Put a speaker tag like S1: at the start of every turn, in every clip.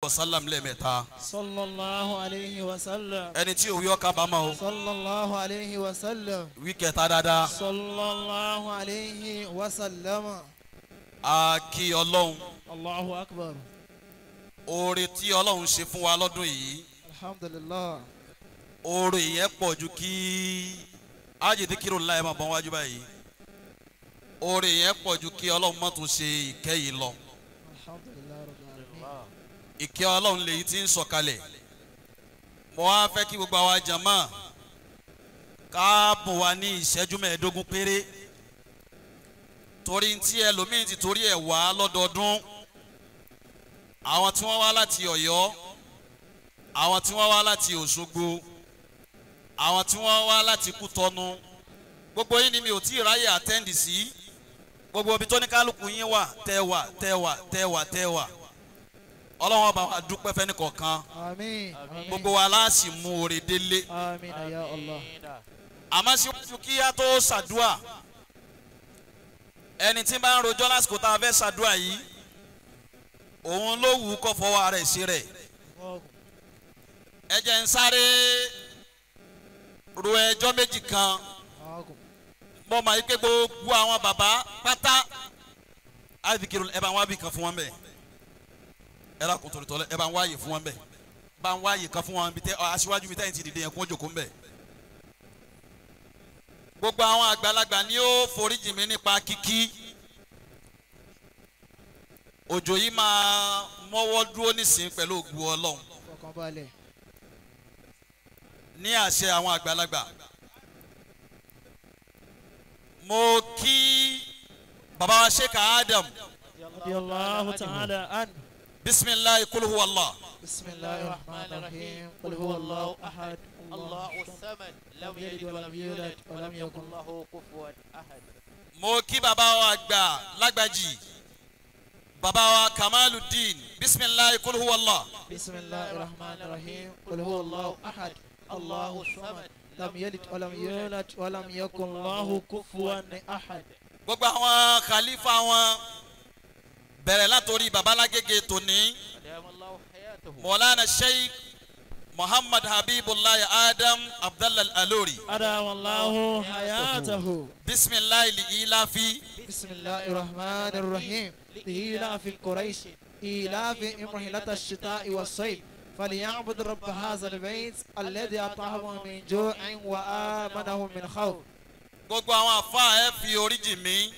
S1: wa sallam lẹ́ẹ̀mẹ́ta.
S2: Sallallahu alayhi wa sallam.
S1: Ẹni tí òwe ọkà bá ma o.
S2: Sallallahu alayhi wa sallam.
S1: Wí kẹta dáadáa.
S2: Sallallahu alayhi wa sallam.
S1: A kí Ọlọ́run.
S2: Allahu akbar.
S1: Oore tí Ọlọ́run ṣe fún wa lọ́dún yìí.
S2: Alhamdulillah.
S1: Oore yẹn pọ̀ ju kí ájìdíkìrò láì máa bọ́n wájú báyìí. Oore yẹn pọ̀ ju kí Ọlọ́run má tún ṣe ìkẹ́ yìí lọ.
S2: Alhamdulillah rabbil alamin.
S1: Ìkẹ́ Ọlọ́run lèyí tí ń sọ̀kalẹ̀. Mo wá fẹ́ kí gbogbo àwa jàmá ká bùn wa ní ìṣẹ́jú 25 péré. Torí tí ẹlòmíín ti torí ẹ̀ wá lọ́dọọdún. Àwọn tí wọ́n wá láti Ọ̀yọ́, àwọn tí wọ́n wá láti Òṣogbo, àwọn tí wọ́n wá láti Kútọ́nù, gbogbo yín ni mi ò tí ì ráyè àtẹ́ǹdì sí. Gbogbo ibi tó ní kálukú yín wà, tẹ́ wà, tẹ́ wà, tẹ́ wà, tẹ́ wà. Ọlọ́run ọba wa dúpẹ́ fẹ́ni kọ̀ọ̀kan.
S2: Àmín.
S1: Gbogbo wa láàsì mú oore délé.
S2: Àmín ya Allah.
S1: Àmọ́ síwájú kí á tó ṣàdúà, ẹni tí bá ń rojọ́ lásìkò tá a fẹ́ ṣàdúà yìí, òun ló wù ú kó fọwọ́ ara ẹ̀ ṣe rẹ̀. Ẹ jẹ́ ń sáré ro ẹjọ́ méjì kan. Mo mọ̀ pé gbogbo àwọn bàbá pátá ẹ bá ń wá bí kan fún wọn bẹ́ẹ̀. Ẹ rà kó torítọ́ ẹ bá ń wáyè fún wọn bẹ́ẹ̀. Bá ń wáyè kan fún wọn bí tẹ aṣíwájú mi tẹ́yìn ti dìde yẹn kó jókòó ń bẹ̀. Gbogbo àwọn àgbàlagbà ni ó foríjì mi nípa kíkí. Òjò yìí máa mọ́wọ́ dúró nísìn pẹ̀lú ògùn Ọlọ́run. Ní àṣẹ àwọn àgbàlagbà. Mo kí bàbá wa Sheikh Adam.
S2: Radiyallahu ta'ala anhu.
S1: Bisimilahi kul huwa Allah.
S2: Bisimilahi rahman rahim. Kul huwa Allahu ahad.
S3: Allahu samad. Lam yalid wa lam yulad wa lam yakun lahu kufuwan ahad.
S1: Mo kí bàbá wa àgbà lágbàjì. Bàbá wa Kamaluddin. Bisimilahi kul huwa Allah.
S2: Bisimilahi rahman rahim. Kul huwa Allahu ahad. Allahu samad. Lam yalid wa lam yulad wa lam yakun lahu kufuwan ahad.
S1: Gbogbo àwọn khalifa wọn bẹ̀rẹ̀ látòrí babalágége tòní. Mọ̀lánà Sheikh Muhammad Habibullah Adam Abdallah Alori.
S2: Adamallahu hayatahu.
S1: Bisimilahi li ilafi.
S2: Bisimilahi rahman rahim. Ilafi Quraysh. Ilafi imrahilata shita'i wa sayf. فليعبد رب هذا البيت الذي أطعمهم من جوع وآمنهم من خوف.
S1: Gbogbo àwọn àfa ẹ fi oríjì mi.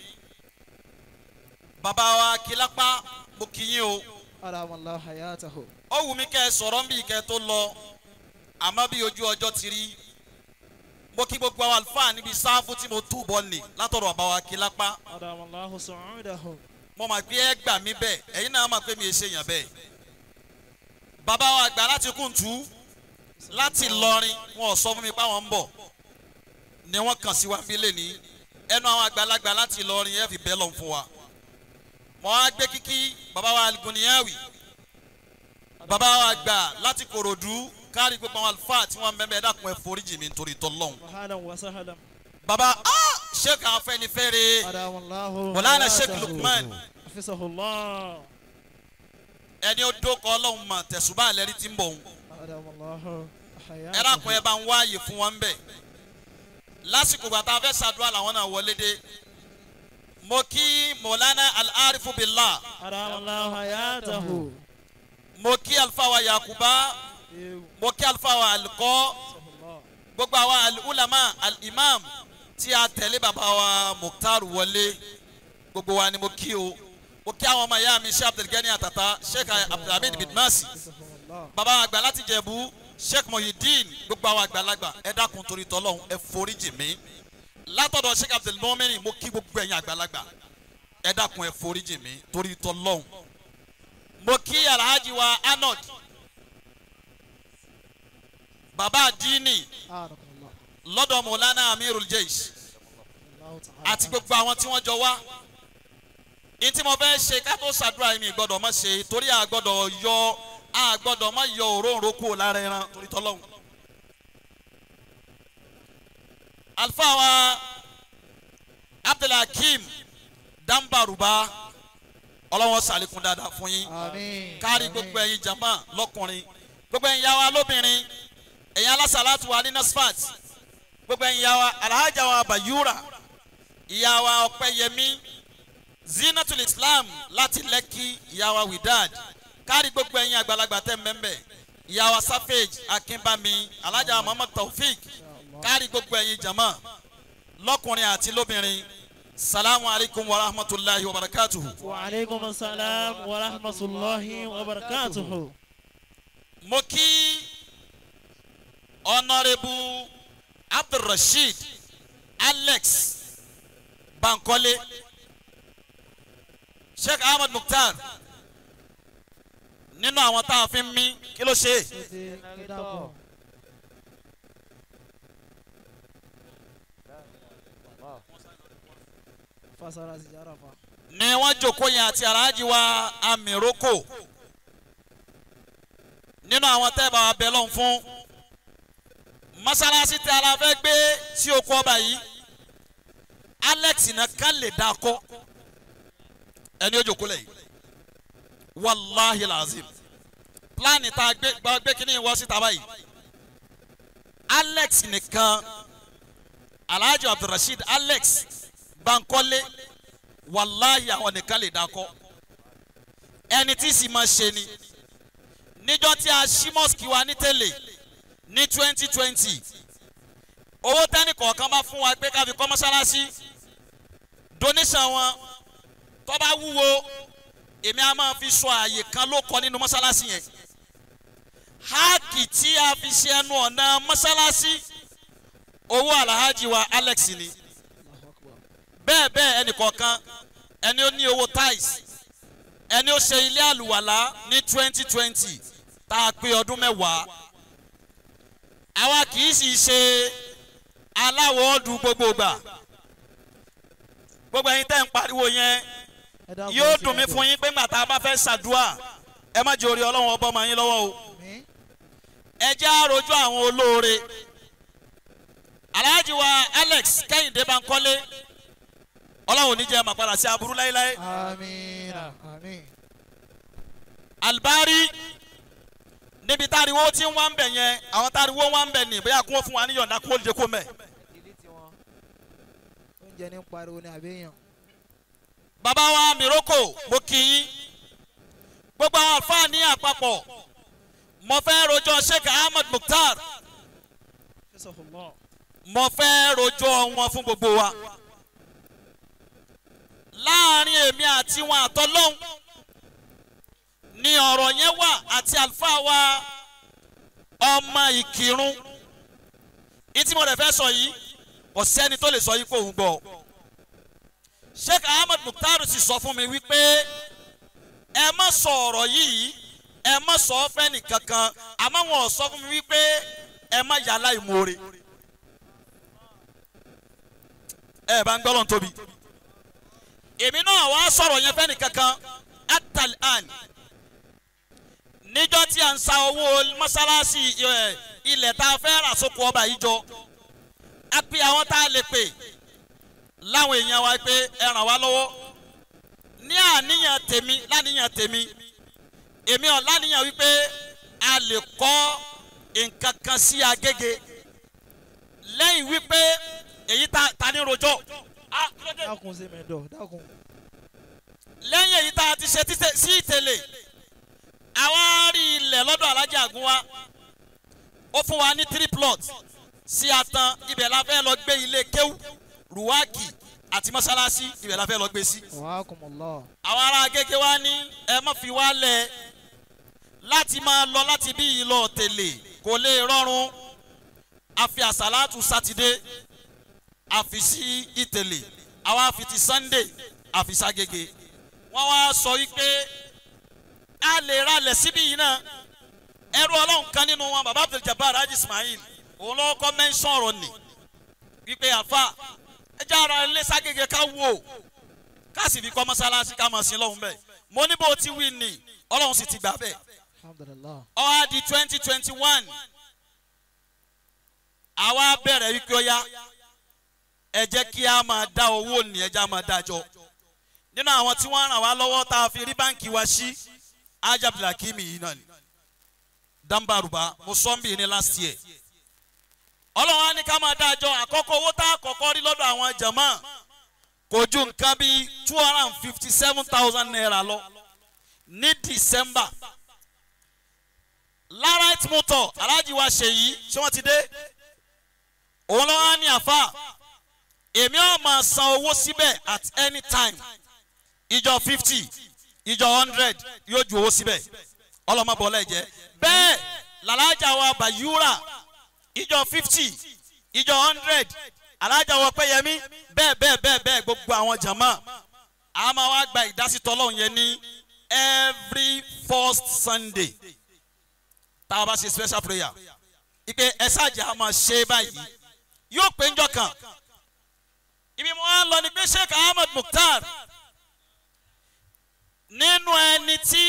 S1: Bàbá wa Kílápá mo kí yín o.
S2: Adamallahu hayatahu.
S1: Ó wù mí kẹ́ ẹ sọ̀rọ̀ bí kẹ́ ẹ tó lọ, àmọ́ bí ojú ọjọ́ ti rí. Mo kí gbogbo àwọn àlùfáà níbi sáfù tí mo túbọ̀ nì látọ̀rọ̀ bàbá wa Kílápá.
S2: Adamallahu su'udahu.
S1: Mo mà pé ẹ gbà mí bẹ́ẹ̀, ẹ̀yin náà mà pé mi ò ṣe èèyàn bẹ́ẹ̀. Bàbá wa àgbà láti Kúntù láti Ìlọrin, wọn ò sọ fún mi pé àwọn ń bọ̀ ni wọ́n kàn sí wa fi lé ní ẹnu àwọn àgbàlagbà láti Ìlọrin ẹ fi bẹ́ẹ̀ lọ́n fún wa. Mo á gbé kíkí bàbá wa Guniyawi, bàbá wa àgbà láti Kòròdú, kárí gbogbo àwọn àlùfáà tí wọ́n mẹ́mẹ́ ẹ dákun ẹ foríjì mi nítorí t'Ọlọ́hun. Bàbá Sheikh Afẹ́nifẹ́re, Mọ̀lánà Sheikh Lukman, ẹni ó dókọ Ọlọ́run mọ̀ tẹ̀sùbá àlẹ́rí tí ń bọ̀ òun. Ẹ dákun ẹ bá ń wáàyè fún wọn bẹ́ẹ̀. Lásìkò ìgbà tá a fẹ́ ṣàdúrà làwọn náà wọlé dé. Mo kí Mọ̀lánà Al-Arifu Billah. Mo kí Alfawa Yakuba. Mo kí Alfawa Alikọ́. Gbogbo àwa al-ulama al-imam tí a tẹ̀lé bàbá wa Mukhtar wọlé. Gbogbo wa ni mo kí o. Mo kí àwọn ọmọ ìyá mi Sheikh Abdulgani Atata, Sheikh Abdulhamid Bidmasi, bàbá àgbà láti Jẹ̀bú, Sheikh Muhyiddin, gbogbo àwọn àgbàlagbà ẹ dákun torí t'Ọlọ́hun ẹ foríjì mí. Látọ̀dọ̀ Sheikh Abdulmumin mo kí gbogbo ẹ̀yin àgbàlagbà ẹ dákun ẹ foríjì mí torí t'Ọlọ́hun. Mo kí Alhaji wa Arnold, bàbá àdínì lọ́dọ̀ Mọ̀lánà Amirul Jaish àti gbogbo àwọn tí wọ́n jọ wá. Ntí mo fẹ́ ṣe ká tó ṣàdúrà mi gbọ́dọ̀ má ṣe torí a gbọ́dọ̀ yọ a gbọ́dọ̀ má yọ òróǹro kúrò lára ẹran torí t'Ọlọ́hun. Alfa wa Abdulhakeem Dambaruba Ọlọ́wọ́n ṣàlékún dáadáa fún yín. Kárí gbogbo ẹ̀yin jama lọ́kùnrin, gbogbo ẹ̀yin yàwá lóbìnrin, ẹ̀yin alásàlátù wa ní Nasfat, gbogbo ẹ̀yin yàwá alhaja wa Bayura, ìyá wa Ọpẹ́yẹmí, Zinatul Islam láti Lẹ́kì, ìyá wa Widad, kárí gbogbo ẹ̀yin àgbàlagbà tẹ́ mẹ́mbẹ́, ìyá wa Safej Akínbámi, alhaja wa Muhammad Taofik, kárí gbogbo ẹ̀yin jama lọ́kùnrin àti lóbìnrin. Salamu alaykum wa rahmatulahi wa barakatuhu.
S2: Wa alaykum salam wa rahmatulahi wa barakatuhu.
S1: Mo kí Honorable Abdulrasheed Alex Bankole, Sheikh Ahmed Mukhtar, nínú àwọn tá a fi ń mí kí ló ṣe. Ni wọ́n jókòó yẹn àti alhaji wa Amiroko, nínú àwọn tẹ́ bá wa bẹ lọ́n fún mọ́sálásí tí a fẹ́ gbé sí oko ọba yìí, Alex nìkan lè dá kọ́ ẹni ó jókòó lẹ̀ yìí, wàláhi lazim. Pílánì tá a gbé kíní wọ́ síta báyìí, Alex nìkan, alhaji Abdulrasheed Alex Bankole, wàláhi àwọn nìkan lè dá kọ́. Ẹni tí sì máa ṣe ni níjọ́ tí a ṣí mosque wa ní tẹ́lẹ̀ ní 2020, owó tẹ́nì kọ̀ọ̀kan bá fún wa pé ká fi kọ́ mọ́ṣáláṣí, donation wọn tó bá wúwo èmi á máa fi sọ àyè kan ló kọ nínú mọ́ṣáláṣí yẹn. Háàkì tí a fi ṣe ẹnu ọ̀nà mọ́ṣáláṣí, owó alhaji wa Alex ni. Bẹ́ẹ̀ bẹ́ẹ̀ ẹnì kọ̀ọ̀kan, ẹni ó ní owó tiles, ẹni ó ṣe ilé àlùwàlá ní 2020 tá a pé ọdún mẹ́wàá. Àwa kì í sì ṣe aláwọ̀ ọdún gbogbo gbà. Gbogbo ẹ̀yin tẹ́ ń pariwo yẹn, yóò dùn mí fún yín pé ńgbà tá a bá fẹ́ ṣàdúà, ẹ má jẹ́ orí Ọlọ́run ọba ọmọ yín lọ́wọ́ o. Ẹ jẹ́ àròjọ àwọn olóore. Alhaji wa Alex Kẹ́hìndé Bankole, Ọlọ́run ò ní jẹ́ máa padà sí aburú láéláé.
S2: Àmín, àmín.
S1: Albari, níbi táriwo tí ń wá ń bẹ̀ yẹn, àwọn táriwo wá ń bẹ̀ ní bóyá kó fún wa níyọ̀ǹda kó lè kó mẹ́.
S2: Oúnjẹ ní pariwo ní àbíyàn.
S1: Bàbá wa Miroko, mo kì í. Gbogbo àwọn àlùfáà ní àpapọ̀, mo fẹ́ rojọ́ Sheikh Ahmed Mukhtar, mo fẹ́ rojọ́ wọn fún gbogbo wa. Láàárín èmi àti wọn àtọlọ́hún ni ọ̀rọ̀ yẹn wà, àti àlùfáà wa ọmọ Ìkìrun. Ìtí mo rẹ̀ fẹ́ sọ yìí, kò sẹ́ni tó lè sọ yìí kó òun gbọ́. Sheikh Ahmed Mukhtar sì sọ fún mi wípé ẹ má sọ ọ̀rọ̀ yìí, ẹ má sọ ọ́ fẹ́ nìkankan, àmọ́ wọn ò sọ fún mi wípé ẹ má yà láìmoore. Ẹ bá ń gbọ́ lọ́n tóbi. Èmi náà wá sọ̀rọ̀ yẹn fẹ́ nìkankan atal an. Níjọ́ tí a ń sa owó mọ́sálásí ilẹ̀ tá a fẹ́ rà sóko ọba yìí jọ, a pe àwọn tá a lè pè láwọn èèyàn wa pé ẹ ràn wá lọ́wọ́. Ní àníyàn tèmi, láníyàn tèmi, èmi ò láníyàn wípé a lè kọ́ nǹkan kan sí Agége lẹ́yìn wípé èyí ta ní rojọ́.
S2: Dákun sí mẹ́dọ̀, dákun.
S1: Lẹ́yìn èyí tá a ti ṣe sí Ìtẹ̀lé, àwa rí ilẹ̀ lọ́dọ̀ Alhaji Àgúnwá, ó fún wa ní 3 plots sí Atan, ibẹ̀ la fẹ́ lọ gbé ilé kéwú, ruwaki àti mọ́sálásí, ibẹ̀ la fẹ́ lọ gbé sí. Àwọn ará Agége wa ní ẹ má fi wá lẹ̀ láti máa lọ láti bí yìí lọ Tẹ̀lé, kò lè rọrùn. A fi àsàlátù Sátidé, a fi sí Ìtẹ̀lé, àwa fi ti Sunday, a fi ságége. Wọ́n wá sọ wípé a lè ralẹ̀ síbí yìí náà. Ẹrú Ọlọ́run kan nínú wọn, baba Abdul Jabbar Haji Ismail, òun ló kọ́ mẹ́ńsán ọ̀rọ̀ nì wípé àfa ẹ jẹ́ ara ilé ságége ká wò, ká sì fi kọ́ mọ́sálásí ká máa sin lọ́hùn bẹ́ẹ̀. Mo ní bó ti wí ni, Ọlọ́run sì ti gbà bẹ́ẹ̀. Ó wá di 2021, àwa bẹ̀rẹ̀ wípé ó yá, ẹ jẹ́ kí a máa dá owó ní, ẹ jẹ́ a máa dájọ́. Nínú àwọn tí wọ́n ràn wá lọ́wọ́ tá a fi rí báǹkì wa sí Haji Abdulhakeem yìí náà ni Dambaruba mo sọ ń bì ní last year. Ọlọ́run á ní ká máa dájọ́ àkọ́kọ́ owó tá a kọ́kọ́ rí lọ́dọ̀ àwọn jàmá kò ju nǹkan bíi 257,000 naira lọ ní December. Larite Motor Alhaji wa Ṣèyí ṣé wọ́n ti dé? Òun lọ́wọ́ á ní àfa èmi á máa san owó síbẹ̀ at any time, ìjọ 50 ìjọ 100 yóò ju owó síbẹ̀ ọlọ́mọbọ̀ọ́lá ẹ̀jẹ̀ bẹ́ẹ̀ làlájà wa Bayura ìjọ 50 ìjọ 100 alájà wa Pẹ́yẹmí bẹ́ẹ̀ bẹ́ẹ̀ bẹ́ẹ̀ bẹ́ẹ̀ gbogbo àwọn jàmá a máa wá gba ìdásítọ̀ Ọlọ́run yẹn ní every first Sunday tá a bá ṣe special prayer ìpè ẹ̀sàjà a máa ṣe báyìí yóò pé njọ́ kan. Ibi mo wá lọ ni pé Sheikh Ahmed Mukhtar nínú ẹni tí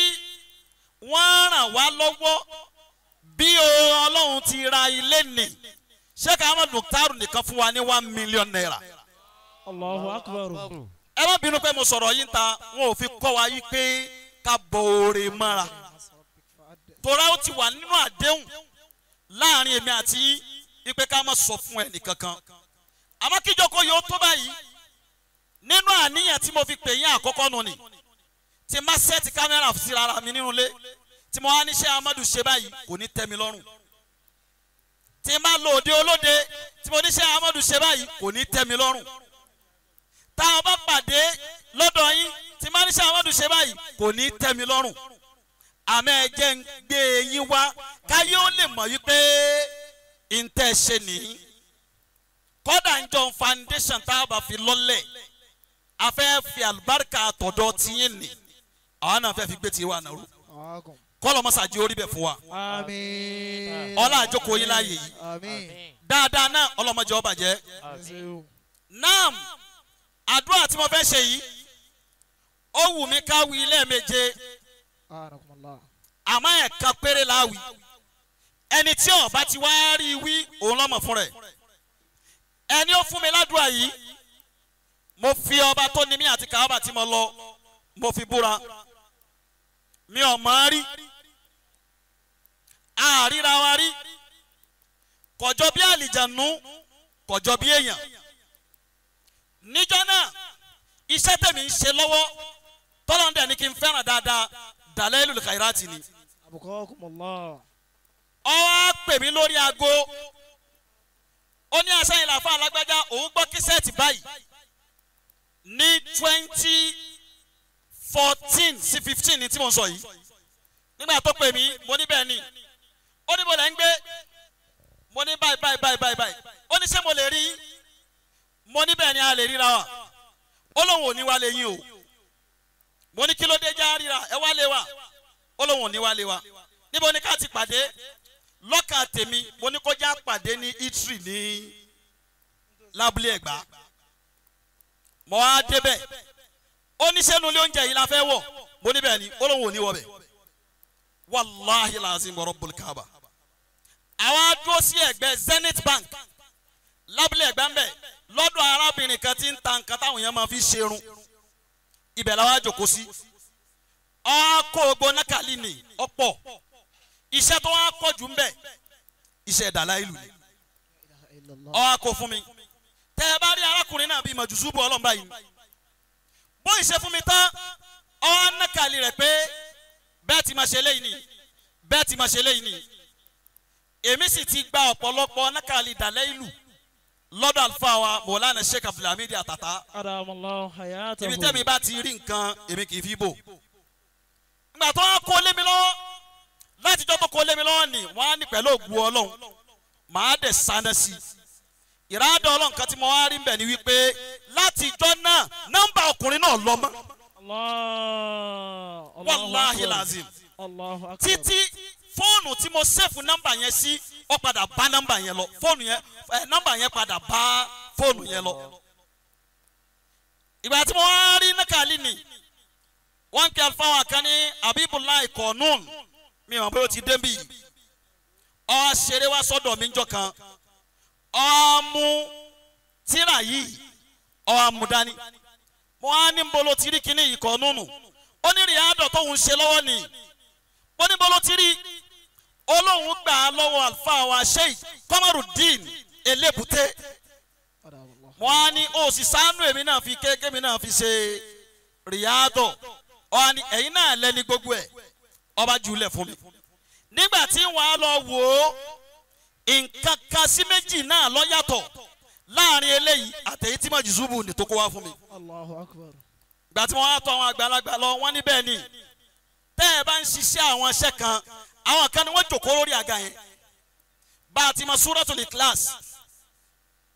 S1: wọ́n ràn wá lọ́wọ́ bí Ọlọ́run ti ra ilé nì Sheikh Ahmed Mukhtar nìkan fún wa ní 1 million naira.
S2: Allahu Akbar.
S1: Ẹ má bínú pé mo sọ̀rọ̀ yín ta wọn ò fi kọ́ wa yí pé ká bọ oore mọ́ra torá ó ti wà nínú àdéhùn láàrin èmi àti yín wípé ká má sọ fún ẹnì kankan. Àmọ́ kíjọkọ yóò tó báyìí nínú àníyàn tí mo fi pè yín àkọ́kọ́ nù ni tí má sẹ́ẹ̀tì kámẹ́rà sí ara mi nínú ilé tí mo wá ní ṣé Amadu ṣe báyìí kò ní tẹ́ mi lọ́rùn, tí má lò òde olóde tí mo ní ṣé Amadu ṣe báyìí kò ní tẹ́ mi lọ́rùn, tá a bá pàdé lọ́dọ̀ yín tí má ní ṣé Amadu ṣe báyìí kò ní tẹ́ mi lọ́rùn. Àmọ́ ẹ jẹ́ ń gbé yín wá káyé ó lè mọ̀ wípé ntẹ́ ṣe nìyí. Kọ́dà ń jọ foundation tá a bá fi lọ́lẹ̀ a fẹ́ fi àlùbáríkà àtọ̀dọ̀ tiyín ni àwọn náà fẹ́ fi gbé tiwa náà rú kọ́lọ̀ mọ́sàájì orí bẹ̀ fún wa.
S2: Àmín.
S1: Ọlá àjókòó yín láàyè yìí.
S2: Àmín.
S1: Dáadáa náà ọlọ́mọdé ó bàjẹ́.
S2: Àmín.
S1: Naam, àdúrà tí mo fẹ́ ṣe yìí ó wù mí ká wí lẹ́ẹ̀méje àmọ́ ẹ̀ka péré la wí. Ẹni tí ó bá ti wá rí wí òun lọ́mọ fún rẹ̀. Ẹni ó fún mi ládùúrà yìí mo fi ọba tó ní mí àti kàábà tí mo lọ mo fi búra mi ò mọ̀ rí àríra wa rí kọjọ bí àlìjànú kọjọ bí èèyàn. Níjọ́ náà iṣẹ́ tèmi ń ṣe lọ́wọ́ tọ́lọ́ndẹ̀ ni kí n fẹ́ràn dáadáa Dalailul Khairati ni. Ó wá pè mí lórí aago ó ní aṣáyìn làfà alágbájá òun gbọ́ kíṣẹ́ẹ̀tì báyìí ní 2014 sí 15 ní tí mo ń sọ yìí. Nígbà tó pè mí mo ní bẹ́ẹ̀ ni, ó ní mo lẹ́ ń gbé, mo ní báyìí báyìí báyìí báyìí báyìí, ó ní ṣé mo lè rí, mo ní bẹ́ẹ̀ ni a lè ríra wa. Ó lóun ò ní wá lè yín o. Mo ní kí ló dé já ríra ẹ wá lé wa. Ó lóun ò ní wá lé wa. Níbo ni ká ti pàdé? Lọ́kàn tèmi mo ní kó já pàdé ní Italy ní lábúlé Ẹ̀gbá. Mo á débẹ̀ ó ní sẹ́nu ilé oúnjẹ yìí la fẹ́ wọ̀, mo ní bẹ́ẹ̀ ni, ó lóun ò ní wọ̀ bẹ̀. Wàláhi làzim rabbul Kaaba. Àwa dúró sí ẹ̀gbẹ́ Zenith Bank lábúlé Ẹ̀gbá ń bẹ̀ lọ́dọ̀ arábìnrin kan tí ń ta nǹkan táwọn èèyàn máa fi ṣerun. Ibẹ̀ làwa jókòó sí. Ọkọ̀ ògbó nákàlí ni ọ̀pọ̀ iṣẹ́ tó wá pọ̀ jù ń bẹ̀ iṣẹ́ Dalailu ni. Ó kó fún mi. Tẹ́ ẹ bá rí arákùnrin náà bíi mọ̀jùsùbù ọlọ́mọba yìí bó ìṣe fún mi tán ó nákàlí rẹ̀ pé bẹ́ẹ̀ ti máa ṣe léyìí ni bẹ́ẹ̀ ti máa ṣe léyìí ni. Èmi sì ti gba ọ̀pọ̀lọpọ̀ nákàlí Dalailu lọ́dọ̀ àlùfáà wa Mọ̀lánà Sheikh Abdulhamid Atata. Ibi tẹ́mi bá ti rí nǹkan èmi kì í fi bò. Ìgbà tó wá kó lé mi lọ́wọ́ látijọ́ tó kó lé mi lọ́wọ́ ni wọ́n á ní pẹ̀lú ògùn Ọlọ́run màá dẹ̀ sáná sí i. Ìrádọ́ Ọlọ́run kan tí mo wá rí ń bẹ̀ ni wípé látijọ́ náà nọ́mbà ọkùnrin náà lọ mọ́. Wàláhi lazim. Títí fóònù tí mo sẹ́fù nọ́mbà yẹn sí ó padà bá nọ́mbà yẹn lọ. Fóònù yẹn nọ́mbà yẹn padà bá fóònù yẹn lọ. Ìgbà tí mo wá rí nákàlí ni wọ́n ń kí alifáwọn kan ní Abibulai Kọ̀nún mi ò mọ̀ bóyá ó ti dé bí. Ó ṣeré wá sọ́dọ̀ mi njọ́ kan ó mú tírà yìí ó mú dání. Mo á ní bolo ti rí kíní ìkọ́ nùnù. Ó ní rìádọ̀ tóun ṣe lọ́wọ́ ni. Ó ní bolo ti rí. Olóhùn gbà á lọ́wọ́ àlùfáà wa Sheikh Komarudin Elébùté. Mo á ní o sì sánú èmi náà fi kéèké mi náà fi ṣe rìádọ̀. Ó á ní ẹ̀yin náà lẹ́ni gbogbo ẹ̀. Ọba jùlẹ̀ fún mi. Nígbà tí wọ́n á lọ wò ó, nǹkan kan sí méjì náà ló yàtọ̀ láàrin eléyìí àtẹ̀yí tí Mọ̀jìzúbù ní tó kó wá fún mi.
S2: Allahu Akbar.
S1: Ìgbà tí wọ́n á tọ̀ àwọn àgbàlagbà lọ, wọ́n ní bẹ́ẹ̀ ni tẹ́ ẹ bá ń ṣiṣẹ́ àwọn iṣẹ́ kan, àwọn kan ni wọ́n jòkó lórí àga yẹn. Bá a ti mọ Suratul Ikhlas,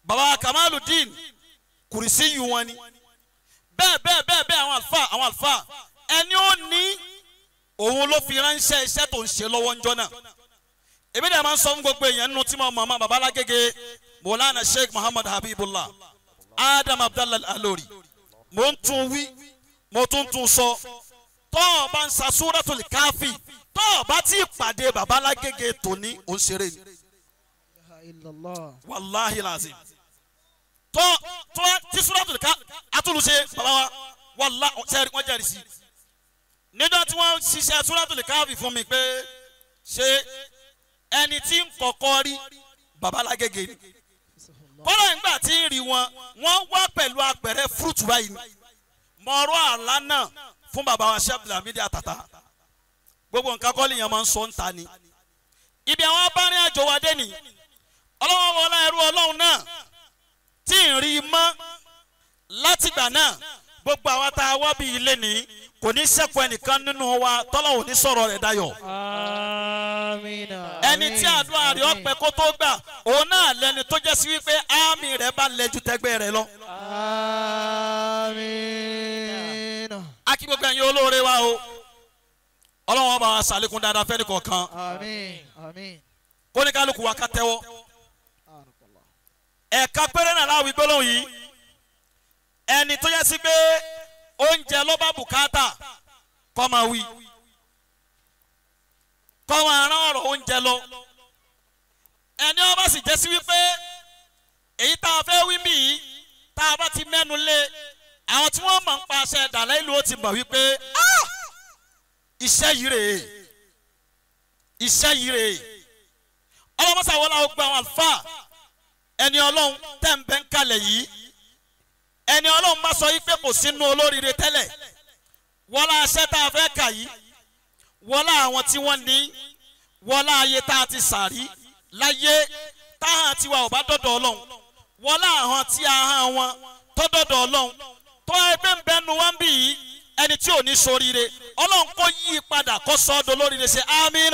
S1: bàbá Kamaludin Kùrìsíyù wọn ni. Bẹ́ẹ̀ bẹ́ẹ̀ bẹ́ẹ̀ bẹ́ẹ̀ àwọn àlùfáà àwọn àlùfáà ẹni ó ní òun ló fi ránṣẹ́ iṣẹ́ tó ń ṣe lọ́wọ́ ńjọ́ náà. Èmi dẹ̀ máa ń sọ fún gbogbo èèyàn nínú tí mo mọ̀ mọ́ bàbá Alágége Mọ̀lánà Sheikh Muhammad Habibullah Adam Abdallah Alori. Mo ń tún wí, mo tún tún sọ. Tọ́ ọ bá ń sa Suratul Kafi, tọ́ ọ bá ti pàdé bàbá Alágége tòní, ò ń ṣeré ni. Wàláhi làzim. Tọ́ tọ́ tí Suratul Kafi atúlùṣe bàbá wa, wàláhi sẹ́ẹ̀rì wọ́n jẹ́rìí sí. Níjọ́ tí wọ́n ṣiṣẹ́ Suratul Kafi fún mi pé ṣé ẹni tí ń kọ́kọ́ rí bàbá Alágége ni. Kọ́lá ìgbà tí ń rí wọn, wọ́n wá pẹ̀lú apẹ̀rẹ̀ fúrúùtù báyìí ni. Mọ̀ọ́rọ́ àlá náà fún bàbá wa Sheikh Lamidi Àtàtà. Gbogbo nǹkan kọ́ lèèyàn máa ń sọ ń ta ni. Ibi àwọn abárin àjò wa dé ni. Ọlọ́wọ́ wọlá ẹrú Ọlọ́run náà tí ń rí i mọ́ látìgbà náà. Gbogbo àwa tá a wá bí ilé ní kò ní sẹ́kù ẹnìkan nínú wa tọ́lá ò ní sọ̀rọ̀ rẹ̀ dayọ̀.
S2: Àmín.
S1: Ẹni tí àdúrà rẹ̀ ọ̀pẹ kó tó gbà òun náà lẹni tó jẹ́ sí wípé àmì rẹ̀ bá lẹ ju tẹgbẹ́ rẹ̀ lọ.
S2: Àmín.
S1: A kí gbogbo ẹ̀yin olóore wa o. Ọlọ́run ọba wa ṣàlékún dáadáa fẹ́ni kọ̀ọ̀kan.
S2: Àmín. Àmín.
S1: Kóníkálukú wa ká tẹ́wọ́. Ẹ̀ka péré náà láwùí gbólóhùn yìí. Ẹni tó yẹ sí pé oúnjẹ ló bá bùkátà kọ́ máa wí, kọ́ máa rán ọ̀rọ̀ oúnjẹ lọ. Ẹni ó bá sì jẹ́ sí wípé èyí tá a fẹ́ wí mí yìí tá a bá ti mẹ́nu lé àwọn tí wọ́n mọ̀ ń pa aṣẹ ìdàlẹ́ ìlú ó ti mọ̀ wípé iṣẹ́ yìí rèé, iṣẹ́ yìí rèé. Ọlọ́mọṣàwọlá ó gba àwọn àlùfáà ẹni Ọlọ́run tẹ̀ ń bẹ́ ń kalẹ̀ yìí. Ẹni Ọlọ́run bá sọ yìí pé kò sínú olóríire tẹ́lẹ̀, wọlá aṣẹ́ tá a fẹ́ kà yìí, wọlá àwọn tí wọ́n ní, wọlá ayé tá a ti sàrí láyé táhàn tiwa ò bá dọ̀dọ̀ Ọlọ́run, wọlá àwọn tí a hàn wọn tó dọ̀dọ̀ Ọlọ́run, tó ẹgbẹ́ ń bẹnu wá ń bì yìí ẹni tí ò ní soríire Ọlọ́run kó yí padà kó sọ ọ́ dolóríire ṣe àmín.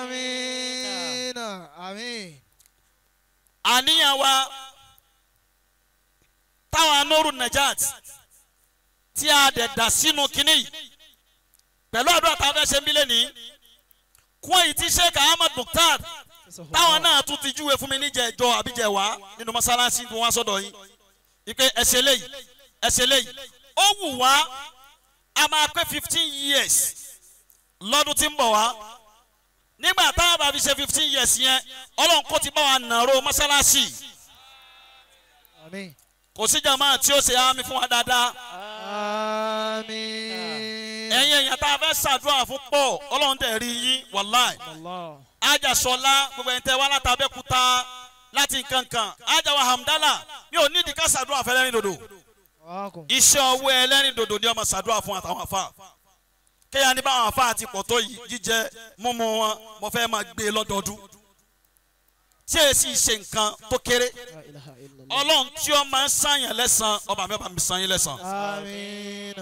S2: Àmín. Àmín.
S1: Àníyàn wa táwọn anóru Najat tí a dẹ̀ dà sínú kínní yìí pẹ̀lú àdúrà tá a fẹ́ ṣe ń bílẹ̀ ní kún èyí tí Sheikh Ahmad Mukhtar táwọn náà tún ti júwe fún mi níjẹ̀ ìjọ àbíjẹ̀ wá nínú mọ́sálásí tí wọ́n wá sọ́dọ̀ yín ipe ẹ̀ṣẹ̀ léyìí ẹ̀ṣẹ̀ léyìí ó wù wá a máa pé 15 years lọ́dún tí ń bọ̀ wá. Nígbà táwọn bá fi ṣe 15 years yẹn Ọlọ́run kó ti bá wa nàró mọ́sálásí.
S2: Àmín.
S1: Kò sí jàmáà tí ó ṣe àmì fún wa dáadáa.
S2: Àmín.
S1: Ẹ̀yin èèyàn tá a fẹ́ ṣàdúrà fún pọ̀ Ọlọ́run tẹ̀ rí yín wàláì. Ajasola gbogbo ẹni tẹ́ wá láti Abẹ́òkúta láti nkankan Ajawa Hamdala mi ò nídìí ká ṣàdúrà fún ẹlẹ́rìn dòdò. Iṣẹ́ ọwọ́ ẹlẹ́rìn dòdò ni ọmọ ṣàdúrà fún àtàwọn àfa. Kéèyàn ní báwọn àfa àti pọ̀ tó yìí jíjẹ mímu wọn mo fẹ́ máa gbé lọ́dọọdún. Tí èsì ṣe nǹkan tó kéré Ọlọ́run tí ó máa ń sàyàn lẹ́sàn ọba mi ọba mi sàn yín lẹ́sàn.
S2: Àmín.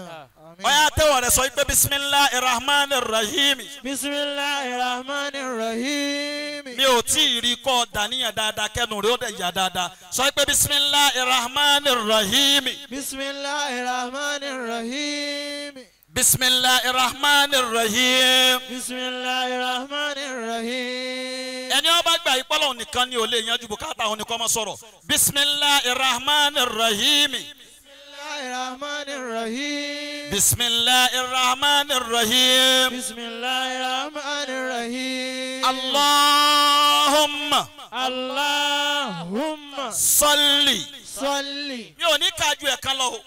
S1: Ọ̀yá tẹ́wọ̀ rẹ̀ sọ pé bisimilahi rahman rahim.
S2: Bisimilahi rahman rahim.
S1: Mi ò tí ì rí kọ́ dàníyàn dáadáa kẹ́nu rẹ̀ ó dẹ̀ yà dáadáa. Sọ pé bisimilahi rahman rahim.
S2: Bisimilahi rahman rahim.
S1: Bisimilahi rahman rahim.
S2: Bisimilahi rahman rahim.
S1: Ẹni ó bá gbà yí pọ́lọ́ nìkan ni ò lè yanjú bùkátà òun nìkan máa sọ̀rọ̀. Bisimilahi rahman rahim.
S2: Bisimilahi rahman rahim.
S1: Bisimilahi rahman rahim.
S2: Bisimilahi rahman rahim.
S1: Allahumma.
S2: Allahumma.
S1: Salli.
S2: Salli.
S1: Mi ò ní kájú ẹ̀ kan lọ o.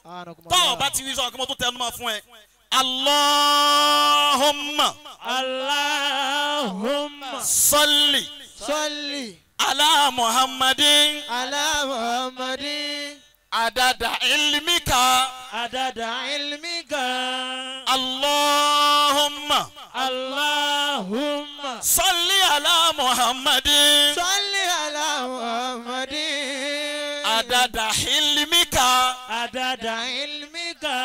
S1: Tọ́ ọ bá ti wí sọ̀rọ̀ kí mo tún tẹnu mọ́ fún ẹ. Allahumma.
S2: Allahumma.
S1: Salli.
S2: Salli.
S1: Ala Muhammadin.
S2: Ala Muhammadin.
S1: Adada ilmika.
S2: Adada ilmika.
S1: Allahumma.
S2: Allahumma.
S1: Salli ala Muhammadin.
S2: Salli ala Muhammadin.
S1: Adada ilmika.
S2: Adada ilmika.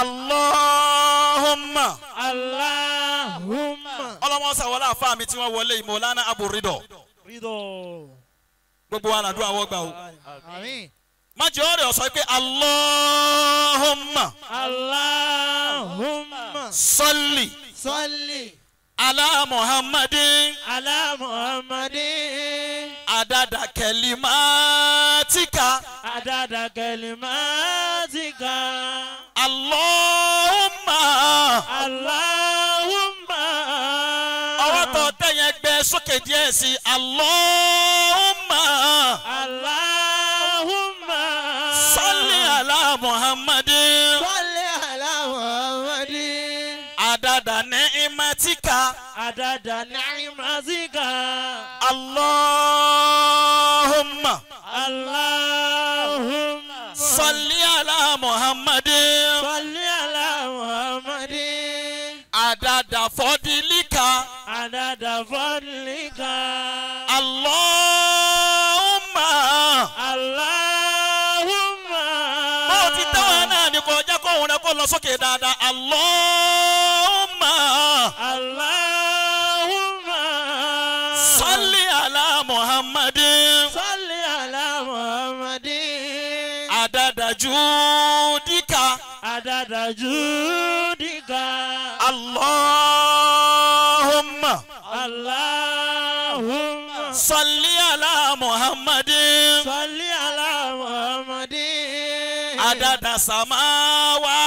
S1: Allahumma.
S2: Allahumma.
S1: Ọlọ́wọ́n sàwọ́lá àfa mi tí wọ́n wọlé Mọ̀lánà Abu Ridọ.
S2: Ridọ.
S1: Gbogbo wa làdúrà wọ́n gbà o.
S2: Àmín.
S1: Má jẹ́ ọ̀rẹ́ ó sọ pé Allahumma.
S2: Allahumma.
S1: Salli.
S2: Salli.
S1: Ala Muhammadin.
S2: Ala Muhammadin.
S1: Adada kalimatika.
S2: Adada kalimatika.
S1: Allahumma.
S2: Allahumma.
S1: Ọwọ́ tó tẹ̀yẹ gbẹ sókè díẹ̀ sí Allahumma.
S2: Allahumma.
S1: Salli ala Muhammadin.
S2: Salli ala Muhammadin.
S1: Adada ni'matika.
S2: Adada ni'matika.
S1: Allahumma.
S2: Allahumma.
S1: Salli ala Muhammadin.
S2: Salli ala Muhammadin.
S1: Adada fadilika.
S2: Adada fadlika.
S1: Allahumma.
S2: Allahumma.
S1: Bó ti tẹ́wọ̀n náà ni kò jẹ́ kóhun rẹ̀ kó lọ sókè dáadáa. Allahumma.
S2: Allahumma.
S1: Salli ala Muhammadin.
S2: Salli ala Muhammadin.
S1: Adada judika.
S2: Adada judika.
S1: Allahumma.
S2: Allahumma.
S1: Salli ala Muhammadin.
S2: Salli ala Muhammadin.
S1: Adada samawatika.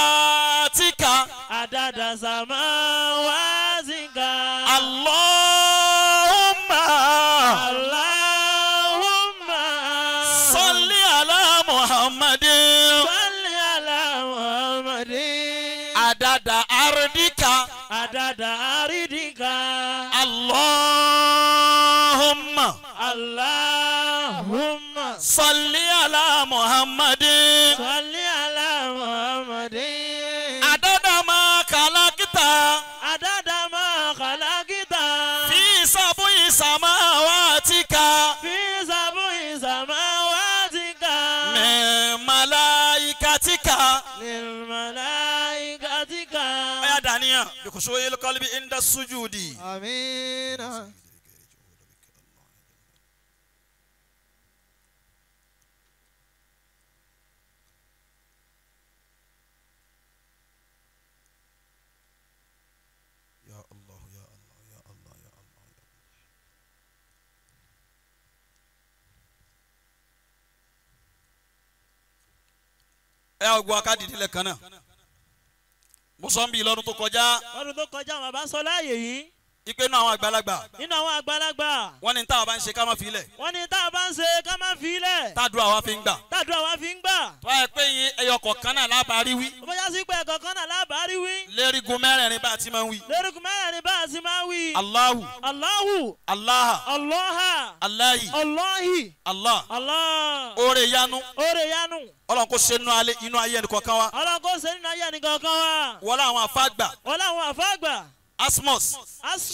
S2: Adada samawatika.
S1: Allahumma.
S2: Allahumma.
S1: Salli ala Muhammadin.
S2: Salli ala Muhammadin.
S1: Adada ardika.
S2: Adada aridika.
S1: Allahumma.
S2: Allahumma.
S1: Salli ala Muhammadin.
S2: Salli ala Muhammadin.
S1: Adada ma khalaqta.
S2: Adada ma khalaqta.
S1: Fi sab'i samawatika.
S2: Fi sab'i samawatika.
S1: Min malaikatika.
S2: Min malaikatika.
S1: Aya daniya bi khushu'il qalbi inda sujudi.
S2: Amin.
S1: Ya Allah, ya Allah, ya Allah, ya Allah. Ẹ ọgbọ́n akádìdí lẹ́ẹ̀kan náà. Mo sọ ń bí lọ́dún tó kọjá.
S2: Lọ́dún tó kọjá bàbá sọ láàyè yìí.
S1: Ipe inú àwọn àgbàlagbà.
S2: Nínú àwọn àgbàlagbà.
S1: Wọ́n ní táwa bá ń ṣe ká má fi lẹ̀.
S2: Wọ́n ní táwa bá ń ṣe ká má fi lẹ̀.
S1: Tádùá wa fi ń gbà.
S2: Tádùá wa fi ń gbà.
S1: Tó bá yẹ pé ẹyọ kọ̀ọ̀kan náà lábàárí wí.
S2: Ó bá sí pé ẹ̀kọ̀ kan náà lábàárí wí.
S1: Lérigun mẹ́rẹ̀ẹ̀rin bá a ti máa ń wí.
S2: Lérigun mẹ́rẹ̀ẹ̀rin bá a ti máa ń wí.
S1: Allahu.
S2: Allahu.
S1: Allaha.
S2: Allaha.
S1: Allahi.
S2: Allahi.
S1: Allah.
S2: Allah.
S1: Oore yanu.
S2: Oore yanu.
S1: Ọlọ́run kò ṣe inú ayé ẹnìkọ̀ọ̀kan wa.
S2: Ọlọ́run kò ṣe nínú ayé ẹnìkọ̀ọ̀kan wa.
S1: Wọ́n láwọn àfáàgbà.
S2: Wọ́n láwọn àfáàgbà.
S1: Asmus.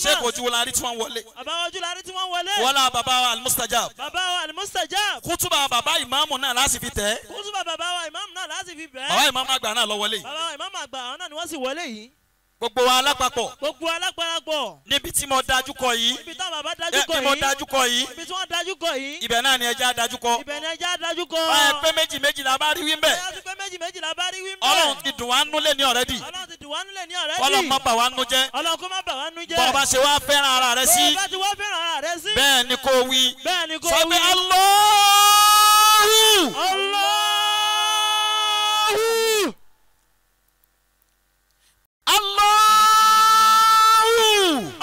S1: Sheikh Ojúwọlárí tí wọ́n wọlé.
S2: Bàbá Ojúwọlárí tí wọ́n wọlé.
S1: Wọ́n lá bàbá wa Al-Mustajab.
S2: Bàbá wa Al-Mustajab.
S1: Kútùbà bàbá ìmáàmù náà láti fi tẹ̀.
S2: Kútùbà bàbá wa ìmáàmù náà láti fi bẹ̀.
S1: Bàbá ìmáàmù àgbà náà lọ wọlé.
S2: Bàbá ìmáàmù àgbà náà ni wọ́n sì wọlé yìí.
S1: Gbogbo wa alápapọ̀.
S2: Gbogbo alápapọ̀.
S1: Níbi tí mo dájú kọ yìí.
S2: Níbi táwọn bàbá dájú kọ yìí.
S1: Níbi mo dájú kọ yìí.
S2: Ibi tí wọ́n dájú kọ yìí.
S1: Ibẹ̀ náà ni ẹja dájú kọ.
S2: Ibẹ̀ ni ẹja dájú kọ.
S1: Báyọ̀ pé méjì méjì la bá rí wí mbẹ̀.
S2: Báyọ̀ pé méjì méjì la bá rí wí mbẹ̀.
S1: Ọlọ́run ti dùn wá nú lé ní ọ̀rẹ́dì.
S2: Ọlọ́run ti dùn wá nú lé ní ọ̀rẹ́dì.
S1: Ọlọ́run má bà wá nú jẹ́.
S2: Ọlọ́run kó má bà wá nú jẹ́.
S1: Bọ́ọ̀ bá ṣe wá fẹ́ràn ara rẹ sí.
S2: Bọ́ọ̀ bá ti wá fẹ́ràn ara rẹ sí.
S1: Bẹ́ẹ̀ ni kò wí.
S2: Bẹ́ẹ̀ ni kò wí.
S1: Sọ pé Allahu.
S2: Allahu.
S1: Allahu.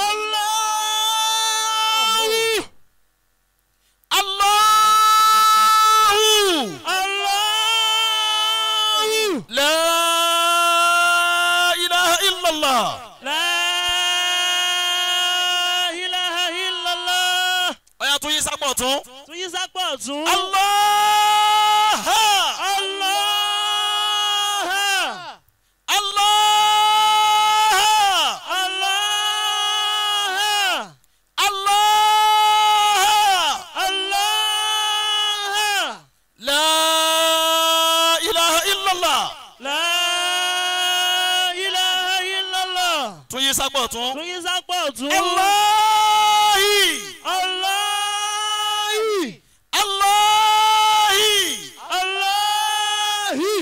S2: Allahu.
S1: Allahu.
S2: Allahu.
S1: illallah.
S3: La ilaha illallah.
S1: Ọ̀yà tún yí sápọ̀ tún.
S3: Tún yí sápọ̀ tún.
S1: Allah.
S3: Allah.
S1: Allah.
S3: Allah.
S1: Allah.
S3: Allah.
S1: La ilaha illallah.
S3: La ilaha illallah.
S1: Tún yí sápọ̀ tún.
S3: Tún yí sápọ̀ tún.
S1: Allahi.
S3: Allahi.
S1: Allahi.
S3: Allahi.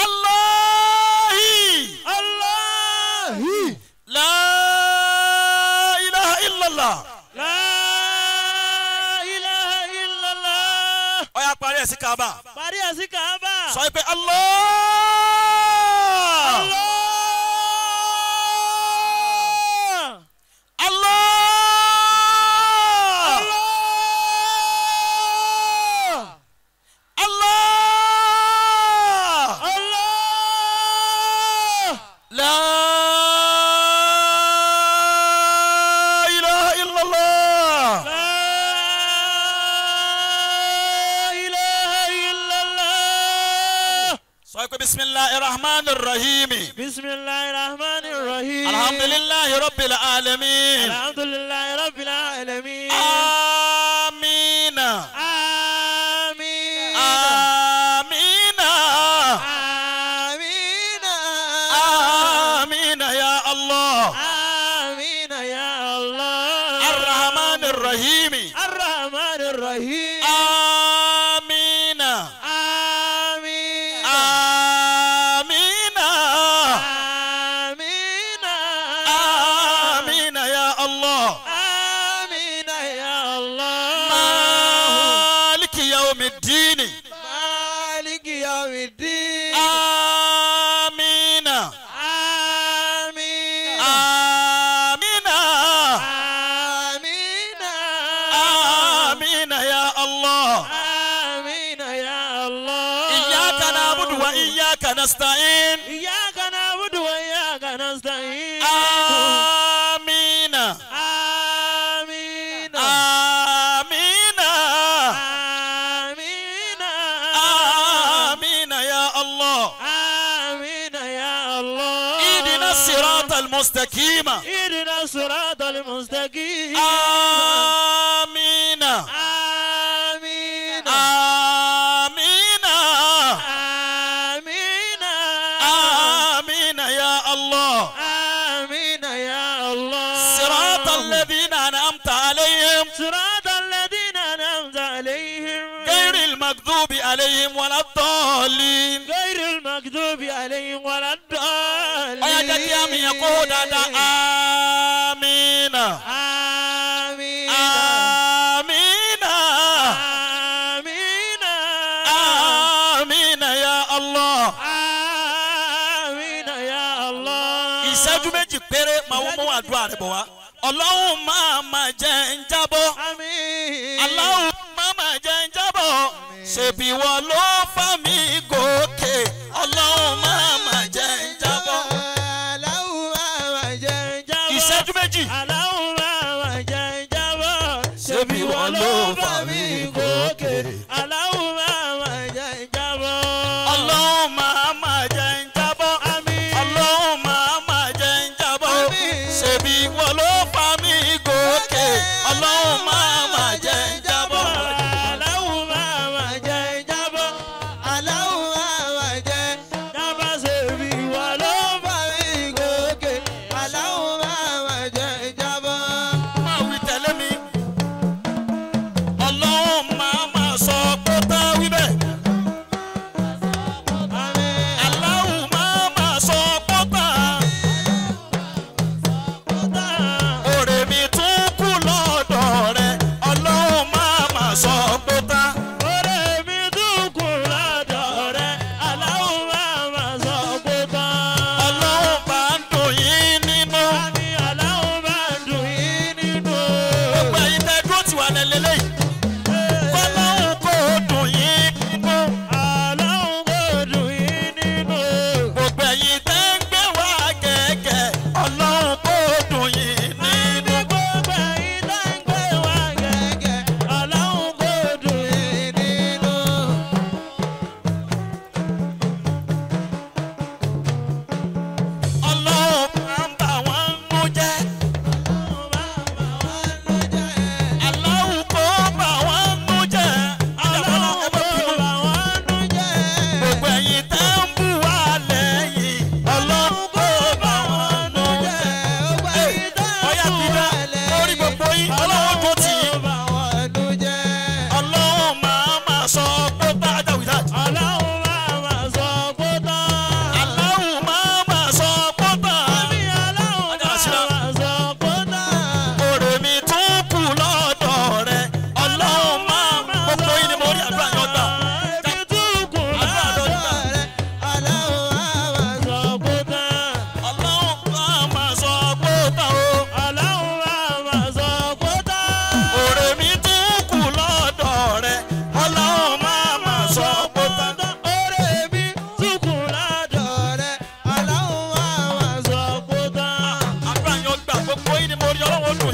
S1: Allahi.
S3: Allahi.
S1: La ilaha illallah.
S3: La ilaha illallah.
S1: Ó yá parí ẹ̀ sí Kaaba.
S3: Parí ẹ̀ sí Kaaba.
S1: Sọ pé Allah.
S3: Allah.
S1: Allah.
S3: Allah.
S1: Allah.
S3: Allah.
S1: La ilaha illallah.
S3: La ilaha illallah.
S1: Sọ pé bismillahir rahmanir rahim.
S3: Bismillahir rahmanir rahim.
S1: Alhamdulillahi rabbil alamin.
S3: Alhamdulillahi rabbil alamin.
S1: Amina.
S3: Amin.
S1: Amina.
S2: Amina.
S1: Amina ya Allah.
S3: Amin ya Allah.
S1: Arrahmanir rahim.
S3: Arrahmanir rahim.
S1: Amina.
S3: Amin.
S1: Amina.
S3: Amin.
S1: Amina ya Allah.
S3: Amin ya Allah.
S1: Maliki yawmiddin.
S2: Maliki yawmiddin.
S1: Amina.
S3: Amin.
S1: Amina.
S2: Amina.
S1: Amina ya Allah.
S3: Amin ya Allah.
S1: Iyyaka na'budu wa iyyaka nasta'in.
S3: Iyyaka na'budu wa iyyaka nasta'in.
S1: Amina.
S3: Amin.
S1: Amina.
S3: Amin.
S1: Amina ya Allah.
S3: Amin ya Allah.
S1: Ihdina siratal mustaqim.
S3: اهدنا الصراط المستقيم.
S1: Amina.
S3: آمين.
S1: Amina.
S3: آمين.
S1: Amina ya Allah.
S3: آمين يا الله.
S1: صراط الذين أنعمت عليهم
S3: صراط الذين أنعمت عليهم
S1: غير المغضوب عليهم ولا الضالين.
S3: غير المغضوب عليهم ولا الضالين.
S1: Ó yá jẹ́ kí àmín yẹn kó hó dáadáa. Amina.
S3: آمين.
S1: Amina.
S3: آمين.
S1: Amina ya Allah.
S3: آمين يا الله.
S1: Ìṣẹ́jú méjì péré máa wọ́n mú àdúrà rẹ̀ bọ̀ wá. Ọlọ́run máa ma jẹ́ ń jábọ́.
S2: Àmín.
S1: Ọlọ́run máa ma jẹ́ ń jábọ́. Ṣèbí wọ́n ló fà mí gòkè. Ọlọ́run máa ma jẹ́ ń jábọ́.
S2: Aláwọ̀ máa jẹ́ ń
S3: Jábọ́.
S1: Ìṣẹ́jú méjì.
S3: Aláwọ̀ máa ma jẹ́ ń jábọ́.
S1: Ṣebí wọ́n ló fà mí gòkè.
S3: Aláwọ̀ máa ma jẹ́ ń jábọ́.
S1: Ọlọ́run máa ma jẹ́ ń jábọ́.
S3: Àmín.
S1: Ọlọ́run máa ma jẹ́ ń jábọ́.
S2: Àmín.
S1: Ṣèbí wọ́n ló fà mí gòkè. Ọlọ́run máa ma jẹ́ ń jábọ́.
S3: Aláwọ̀ máa ma jẹ́ ń jábọ́.
S2: Aláwọ̀ máa jẹ́
S3: Jábọ́ ṣebí wọ́n ló
S2: fà mí gòkè. Aláwọ̀ máa jẹ́ ń jábọ́.
S1: Máa wí tẹ̀lé mi. Ọlọ́run máa ma sọ pé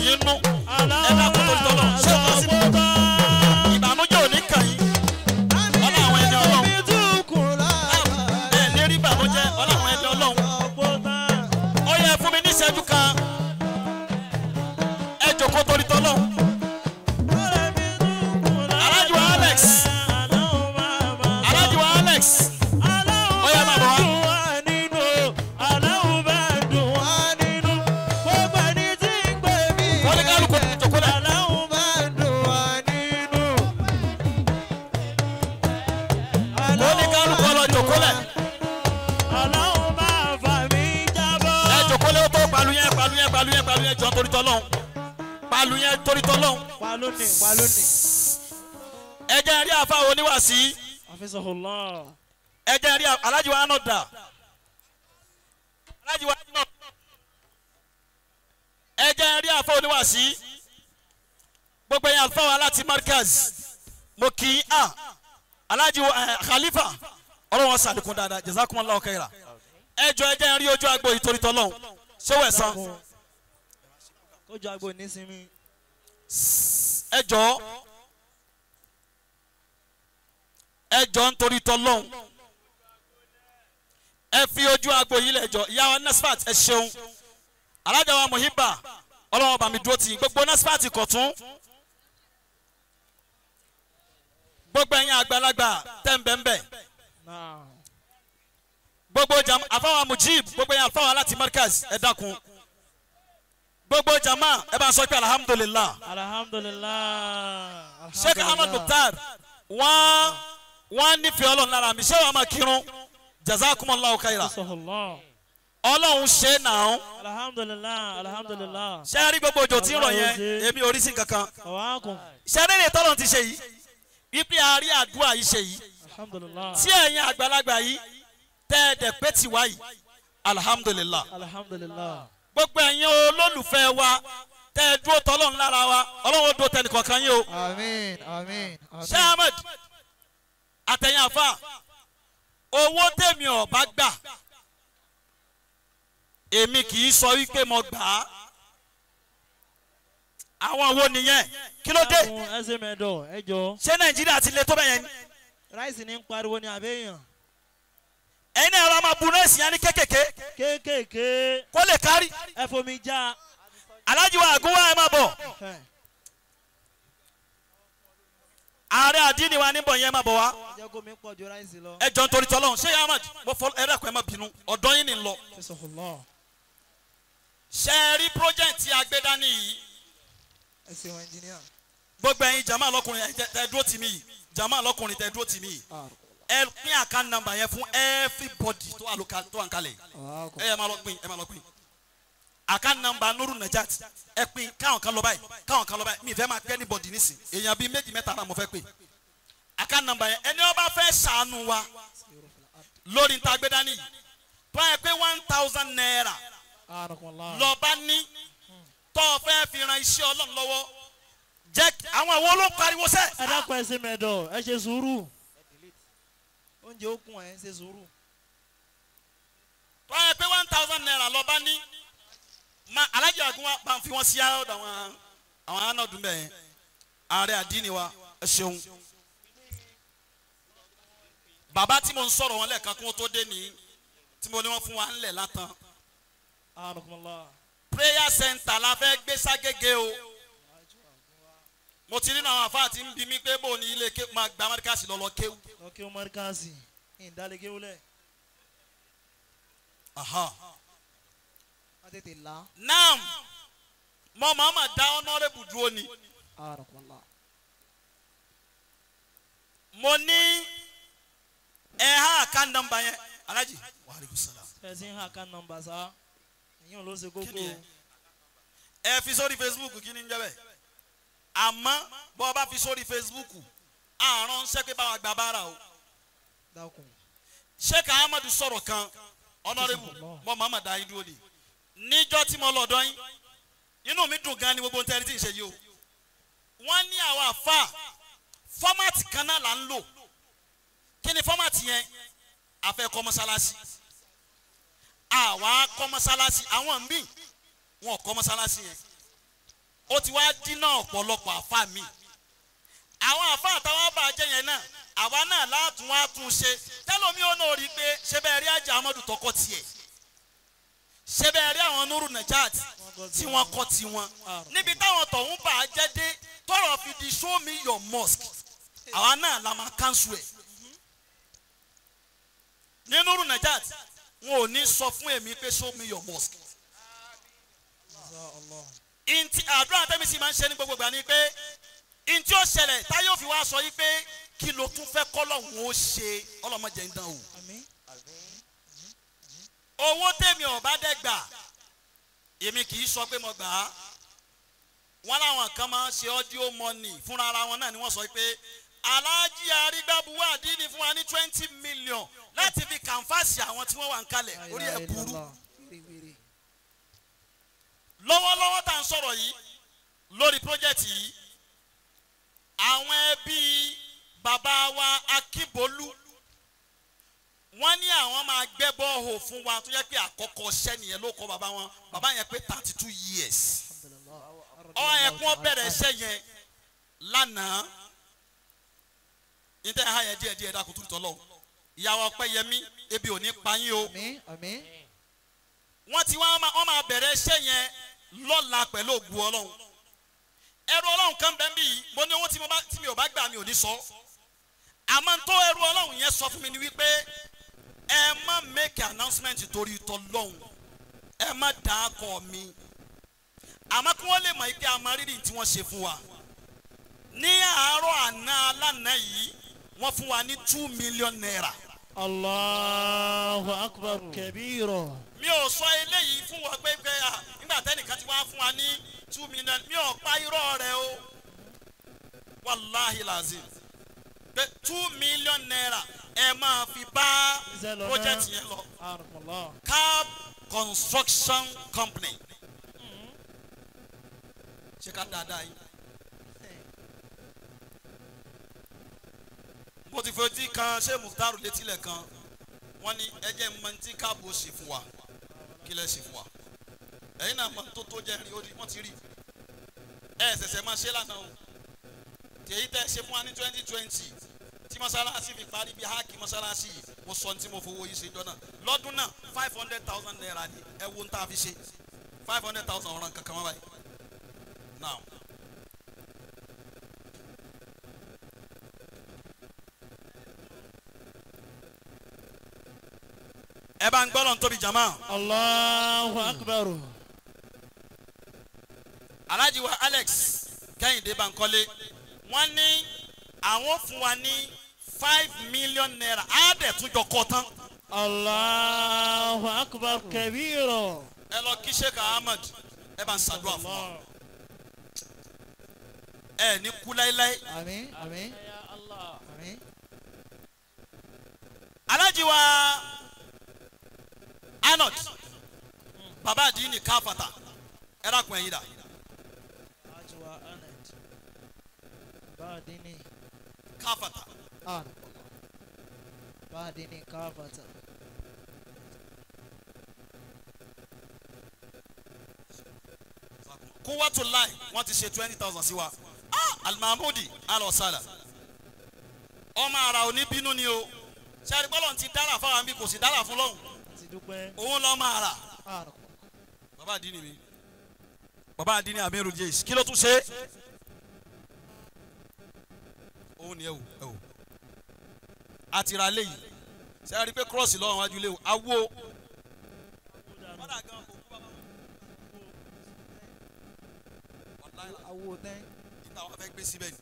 S1: yín nú ẹ dákun tó tọ́lọ̀ ṣé o kọ́ sí ìbànújẹ́ ò ní kàn yín ọlá àwọn ẹni Ọlọ́run ẹ ní rí ìbànújẹ́ ọlá àwọn ẹni Ọlọ́run ó yẹ fún mi ní ìṣẹ́jú kan ẹ jòkó torí tọ́lọ̀ Alhaji wa Alex Alhaji wa Alex ó yẹ máa bọ̀ wá. Palu yẹn jọ torí tọ́lọ́hún palu yẹn torí tọ́lọ́hún.
S2: Palu ni.
S1: Ẹ jẹ́ rí àfa oníwàsí. Ẹ jẹ́ rí Alhaji wa anọ̀dà. Alhaji wa anọ̀dà. Ẹ jẹ́ rí àfa oníwàsí. Gbogbo yẹn àlùfáà wa láti Markaz. Mo kì í a Alhaji wa Khalifa ọlọ́wọ́n sàlékún dáadáa jazakumullahu khaira. Ẹ jọ ẹ jẹ́ rí ojú agbo yìí torí tọ́lọ́hún. Ṣé wẹ̀ san?
S2: Kójú agbo nísinmi.
S1: Ẹ jọ̀ọ́ ẹ jọ̀ọ́ nítorí tọlọ́hún ẹ fi ojú agbo yìí lẹ́jọ́ ìyá wa Nasfat ẹ ṣeun alájà wa Muhiba ọlọ́wọ́n bá mi dúró tì í gbogbo Nasfat kọ̀tún gbogbo ẹ̀yin àgbàlagbà tẹ́ǹbẹ̀ǹbẹ̀ gbogbo jam àfáwà Mujib gbogbo ẹ̀yin àfáwà láti Markaz ẹ dákun. Gbogbo jama ẹ bá sọ pé alhamdulilah.
S2: Alhamdulilah.
S1: Sheikh Ahmad Mukhtar wọ́n nífẹ̀ẹ́ Ọlọ́run lára mi ṣé wàá máa kírun jazakumullahu khaira. Ọlọ́run ṣe náà.
S2: Alhamdulilah alhamdulilah.
S1: Ṣé ẹ rí gbogbo òjò tí ń rọ̀ yẹn èmi ò rí sí kankan. Ṣé ẹ rí tọ́lọ̀ ti ṣe yìí wípé a rí àdúrà yìí ṣe yìí. Tí ẹ̀yin àgbàlagbà yìí tẹ́ ẹ dẹ̀ pé tiwa yìí alhamdulilah.
S2: Alhamdulilah.
S1: Gbogbo ẹ̀yin olólùfẹ́ wa tẹ́ ẹ dúró tọ́lọ́run lára wa Ọlọ́run ó dúró tẹnì kọ̀ọ̀kan yín o.
S2: Àmín àmín.
S1: Ṣé Ahmed àtẹ̀yìn àfa owó tèmi ò bá gbà èmi kì í sọ wípé mo gbà á àwọn wo nìyẹn kí ló dé.
S2: Ẹ mẹ́dọ̀ ẹ jọ.
S1: Ṣé Nàìjíríà ti le tó bẹ́ẹ̀ yẹn ni.
S2: Ráìsì ní ń pariwo ní abẹ́yàn.
S1: Ẹ̀yin náà ẹ̀rọ máa bu nọ́ọ̀sì yẹn ní kékèké.
S2: Kékèké.
S1: Kó lè kárí.
S2: Ẹ fomi já.
S1: Alhaji wa àgúnwá ẹ máa bọ̀. Ààrẹ àdínní wa níbọ̀ yẹn máa bọ̀ wá.
S2: Ẹ jẹ́ kó mi pọ̀ ju ráìsì lọ.
S1: Ẹ jọ nítorí tọ́lọ́hún ṣé Ahmad mo fọ ẹ dàkún ẹ má bínú ọ̀dọ́ yín ni ń lọ. Ṣé ẹ rí project tí a gbé dání yìí?
S2: Ẹ ṣeun engineer.
S1: Gbogbo ẹ̀yin jama lọ́kùnrin tẹ dúró tì mí yìí jama lọ́kùnrin tẹ dúró tì mí yìí. Ẹ pín account number yẹn fún everybody tó àlùkà tó àǹkalẹ̀ ẹ máa lọ pín ẹ máa lọ pín account number Nuru Najat ẹ pín káwọn kan lọ báyìí káwọn kan lọ báyìí mi fẹ́ máa pẹ́ anybody nísìn èèyàn bíi méjì mẹ́ta náà mo fẹ́ pè account number yẹn ẹni ó bá fẹ́ ṣàánú wa lórí níta gbé dání yìí tó yẹ pé 1,000 naira lọ bá ní tó o fẹ́ fi ran iṣẹ́ Ọlọ́run lọ́wọ́ jẹ́ àwọn àwọn ló ń pariwo sẹ́.
S2: Ẹ dákun ẹ ṣe mẹ́dọ̀ ẹ ṣe sùúrù. Oúnjẹ okun ẹ ń ṣe sùúrù.
S1: Tó yẹ pé 1,000 naira lọ bá ní ma Alhaji Àgúnwá bá ń fi wọ́n sí ọ̀dọ̀ àwọn anọ́dún bẹ́ẹ̀ ààrẹ àdínní wa ẹ ṣeun. Bàbá tí mo ń sọ̀rọ̀ wọn lẹ́ẹ̀kan kí wọ́n tó dé ní tí mo ní wọ́n fún wa ńlẹ̀ látàn. Prayer center la fẹ́ gbé ságége o. Mo ti rí àwọn àfáà tí ń bi mí pé bò ní ilé máa gba Amẹ́ríkà sí lọ́lọ́ kéwú.
S2: Lọ kéwú Amẹ́ríkà ìdálé kéwú lẹ̀.
S1: Naam mo máa ma dá honorable dúró ni. Mo ní ẹ há account number yẹn Alhaji. Wa alaikum salam.
S2: Ẹ ti ń há account number sá ìyẹn ló ṣe kókó.
S1: Ẹ fi sórí Facebook kí ni ń jẹ́ bẹ́ẹ̀. Àmọ́ bọ́ ọ bá fi sórí Facebook àrùn ṣẹ́ pé báwa gba bára o. Sheikh Ahmadu sọ̀rọ̀ kan honorable mo máa ma dá yín dúró ni. Níjọ́ tí mo lọ́dọ̀ yín inú mi dùn gan ni gbogbo ntẹ́ni tí ń ṣe yìí o. Wọ́n ní àwọn àfa fọ́mátì kan náà là ń lò. Kí ni fọ́mátì yẹn? A fẹ́ kọ́ mọ́sálásí. Àwa kọ́ mọ́sálásí àwọn míì wọn kọ́ mọ́sálásí yẹn. Ó ti wá dínà ọ̀pọ̀lọpọ̀ àfa mi. Àwọn àfa àtàwọn bá jẹ́ yẹn náà, àwa náà látún wá tún ṣe. Tẹ́lómi ó náà rí i pé ṣé bẹ́ẹ̀ rí Àjà Amadu tọkọ tiẹ̀, ṣé bẹ́ẹ̀ rí àwọn Nuru Najat tí wọ́n kọ́ tiwọn. Níbi táwọn tọ̀hún bá jẹ́ dé tọrọ fi di show me your mosque, àwa náà la máa cancel ẹ̀. Ní Nuru Najat wọn ò ní sọ fún èmi pé show me your mosque. Ntí àdúrà tẹ́mi sì máa ń ṣe ní gbogbo ìgbà ni pé ntí ó ṣẹlẹ̀ táyé òfin wa sọ yìí pé kí ló tún fẹ́ kọ́lọ́hún ó ṣe ọlọ́mọdé ń dán o. Owó tèmi ọ̀bá dẹ́ gbà èmi kì í sọ pé mo gbà á. Wọ́n láwọn kan máa ń ṣe audio money fúnra ara wọn náà ni wọ́n sọ pé Aláàjì Arígbábuwá àdínní fún wa ní 20 million láti fi kànfàsì àwọn tí wọ́n wà ń kalẹ̀ orí ẹ̀ burú. Lọ́wọ́lọ́wọ́ tá à ń sọ̀rọ̀ yìí lórí project yìí, àwọn ẹbí bàbá wa Akíbolú wọ́n ní àwọn máa gbẹ́ bọ́ọ̀hù fún wa tó yẹ pé àkọ́kọ́ iṣẹ́ nìyẹn ló kọ́ bàbá wọn. Bàbá yẹn pé 32 years. Ọ ẹkún bẹ̀rẹ̀ iṣẹ́ yẹn lánàá. Níta ẹ̀ ha yẹn díẹ̀ díẹ̀ dákun tó tọ́ lọ. Ìyàwó Ọpẹ́yẹmí ebi ò ní pa yín o. Wọ́n ti wá wọ́n máa bẹ̀rẹ̀ iṣẹ́ yẹn lọ́la pẹ̀lú ògùn Ọlọ́run. Ẹrú Ọlọ́run kan bẹ́ẹ̀ bí yìí, mo ní owó tí mi ò bá gbà mi ò ní sọ. Àmọ́ tó ẹrú Ọlọ́run yẹn sọ fún mi ni wípé ẹ má make announcement torí tọlọ́hun, ẹ má dà á kọ mi. Àmọ́ kí wọ́n lè mọ̀ pé a máa rírì tí wọ́n ṣe fún wa. Ní àárọ̀ àná alánà yìí, wọ́n fún wa ní 2 million naira.
S2: Allahu akbar kabira.
S1: Mi ò sọ eléyìí fún wa pé nígbà tẹ́nìkan ti wá fún wa ní 2 million, mi ò pa irọ́ rẹ o. Wàláhi lazim. Pé 2 million naira ẹ máa fi bá project yẹn lọ. Cab Construction Company. Ṣé ká dáadáa yìí? Mo ti fojú kan ṣé Mukhtaru létí lẹ̀ kan, wọ́n ní ẹ jẹ́ mọ tí káàbò ṣe fún wa, kí lẹ ṣe fún wa. Ẹ̀yin náà mọ tó tó jẹ́ rí, wọ́n ti rí. Ẹ ṣẹ̀ṣẹ̀ máa ṣe lánàá o. Tèyí tẹ́ ṣe fún wa ní 2020 tí mọ́sálásí fi parí bí háàkì mọ́sálásí yìí, mo sọ ní tí mo fowó yìí ṣe jọ náà. Lọ́dún náà 500,000 naira ni ẹ wo ń tá a fi ṣe. 500,000 ọ̀ràn kankan wọ́n báyìí. Now. Ẹ bá ń gbọ́ lọ́n tóbi jama.
S2: Allahu akbar.
S1: Alhaji wa Alex Kẹ́hìndé Bankole wọ́n ní àwọn fún wa ní 5 million naira á dẹ̀ tún jọ kọ́ tán.
S2: Allahu akbar kabira.
S1: Ẹ lọ kí Sheikh Ahmed ẹ bá ń ṣàdúrà fún wa. Ẹ ní kú láéláé.
S2: Àmín àmín àmín.
S1: Alhaji wa Arnold baba àdínní káfàtà ẹ dákun ẹ̀yin dà.
S2: Alhaji wa Arnold baba àdínní
S1: káfàtà.
S2: Baba àdínní káfàtà.
S1: Kúwàtúláì wọ́n ti ṣe 20,000 sí wa. Alimamudi alọ̀sálà ọmọ ara ò ní bínú ni o. Ṣé bọ́lọ̀ ti dára fáwọn bí kò sì dára fún lọ́hùn. Òun lọ́ máa rà. Bàbá àdínní mi. Bàbá àdínní Amiru Jays kí ló tún ṣe? Òun ni ẹ wò ẹ wò. A ti ra léyìí. Ṣé a rí i pé kírọ́ọ̀sì lọ́wọ́ wájú léwu? Awo.
S2: Awo tẹ́.
S1: Ìta wọn fẹ́ gbé síbẹ̀ ni.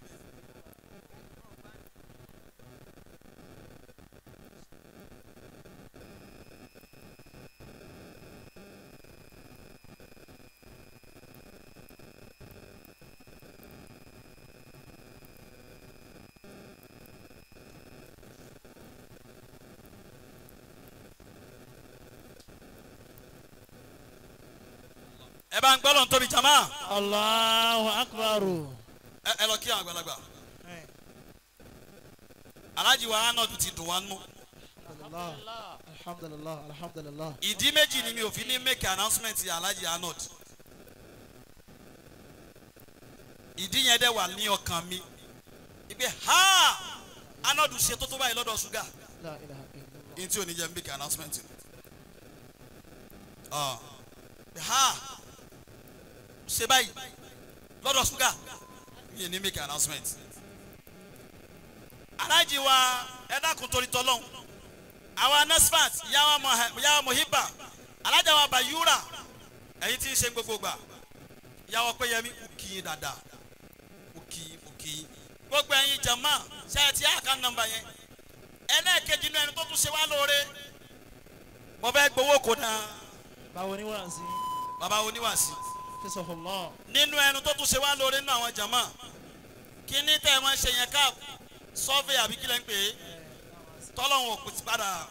S1: Ẹ bá ń gbọ́ lọ́n tóbi jama.
S2: Allahu akbar.
S1: Ẹ lọ kí àwọn àgbàlagbà. Alhaji wa Arnold ti dùn wá nú.
S2: Alhamdulillah alhamdulillah.
S1: Ìdí méjì ni mi ò fi ní make announcement Alhaji Arnold. Ìdí yẹn dẹ̀ wà ní ọkàn mi. Ibi ha anọ́dù ṣe tó tó báyìí lọ́dọ̀ ṣúgà. Ní tí ò ní jẹ́ make announcement. Ha ṣe báyìí lọ́dọ̀ ṣúgà yìí ní make announcement. Aláàjì wa ẹ dákun torí tọ́lọ́hún. Àwa Nasfat yàwá Mohiba alájà wa Bayura ẹ̀yin tí ń ṣe gbogbo gbà yàwó Péyẹmí ó kì í dáadáa ó kì í gbogbo ẹ̀yin jama ṣe ẹ ti àká nọ́mbà yẹn ẹlẹ́ẹ̀kejì inú ẹni tó tún ṣe wá lóore mo fẹ́ gbowó kò náà.
S2: Bàbá oníwàásí.
S1: Bàbá oníwàásí. Nínú ẹni tó tún ṣe wá lóore nínú àwọn jama kí ní tẹ́ ẹ máa ń ṣe yẹn ká sọ́fẹ̀ àbí kílẹ̀ ń pè é tọ́lọ́hún ò pèsè padà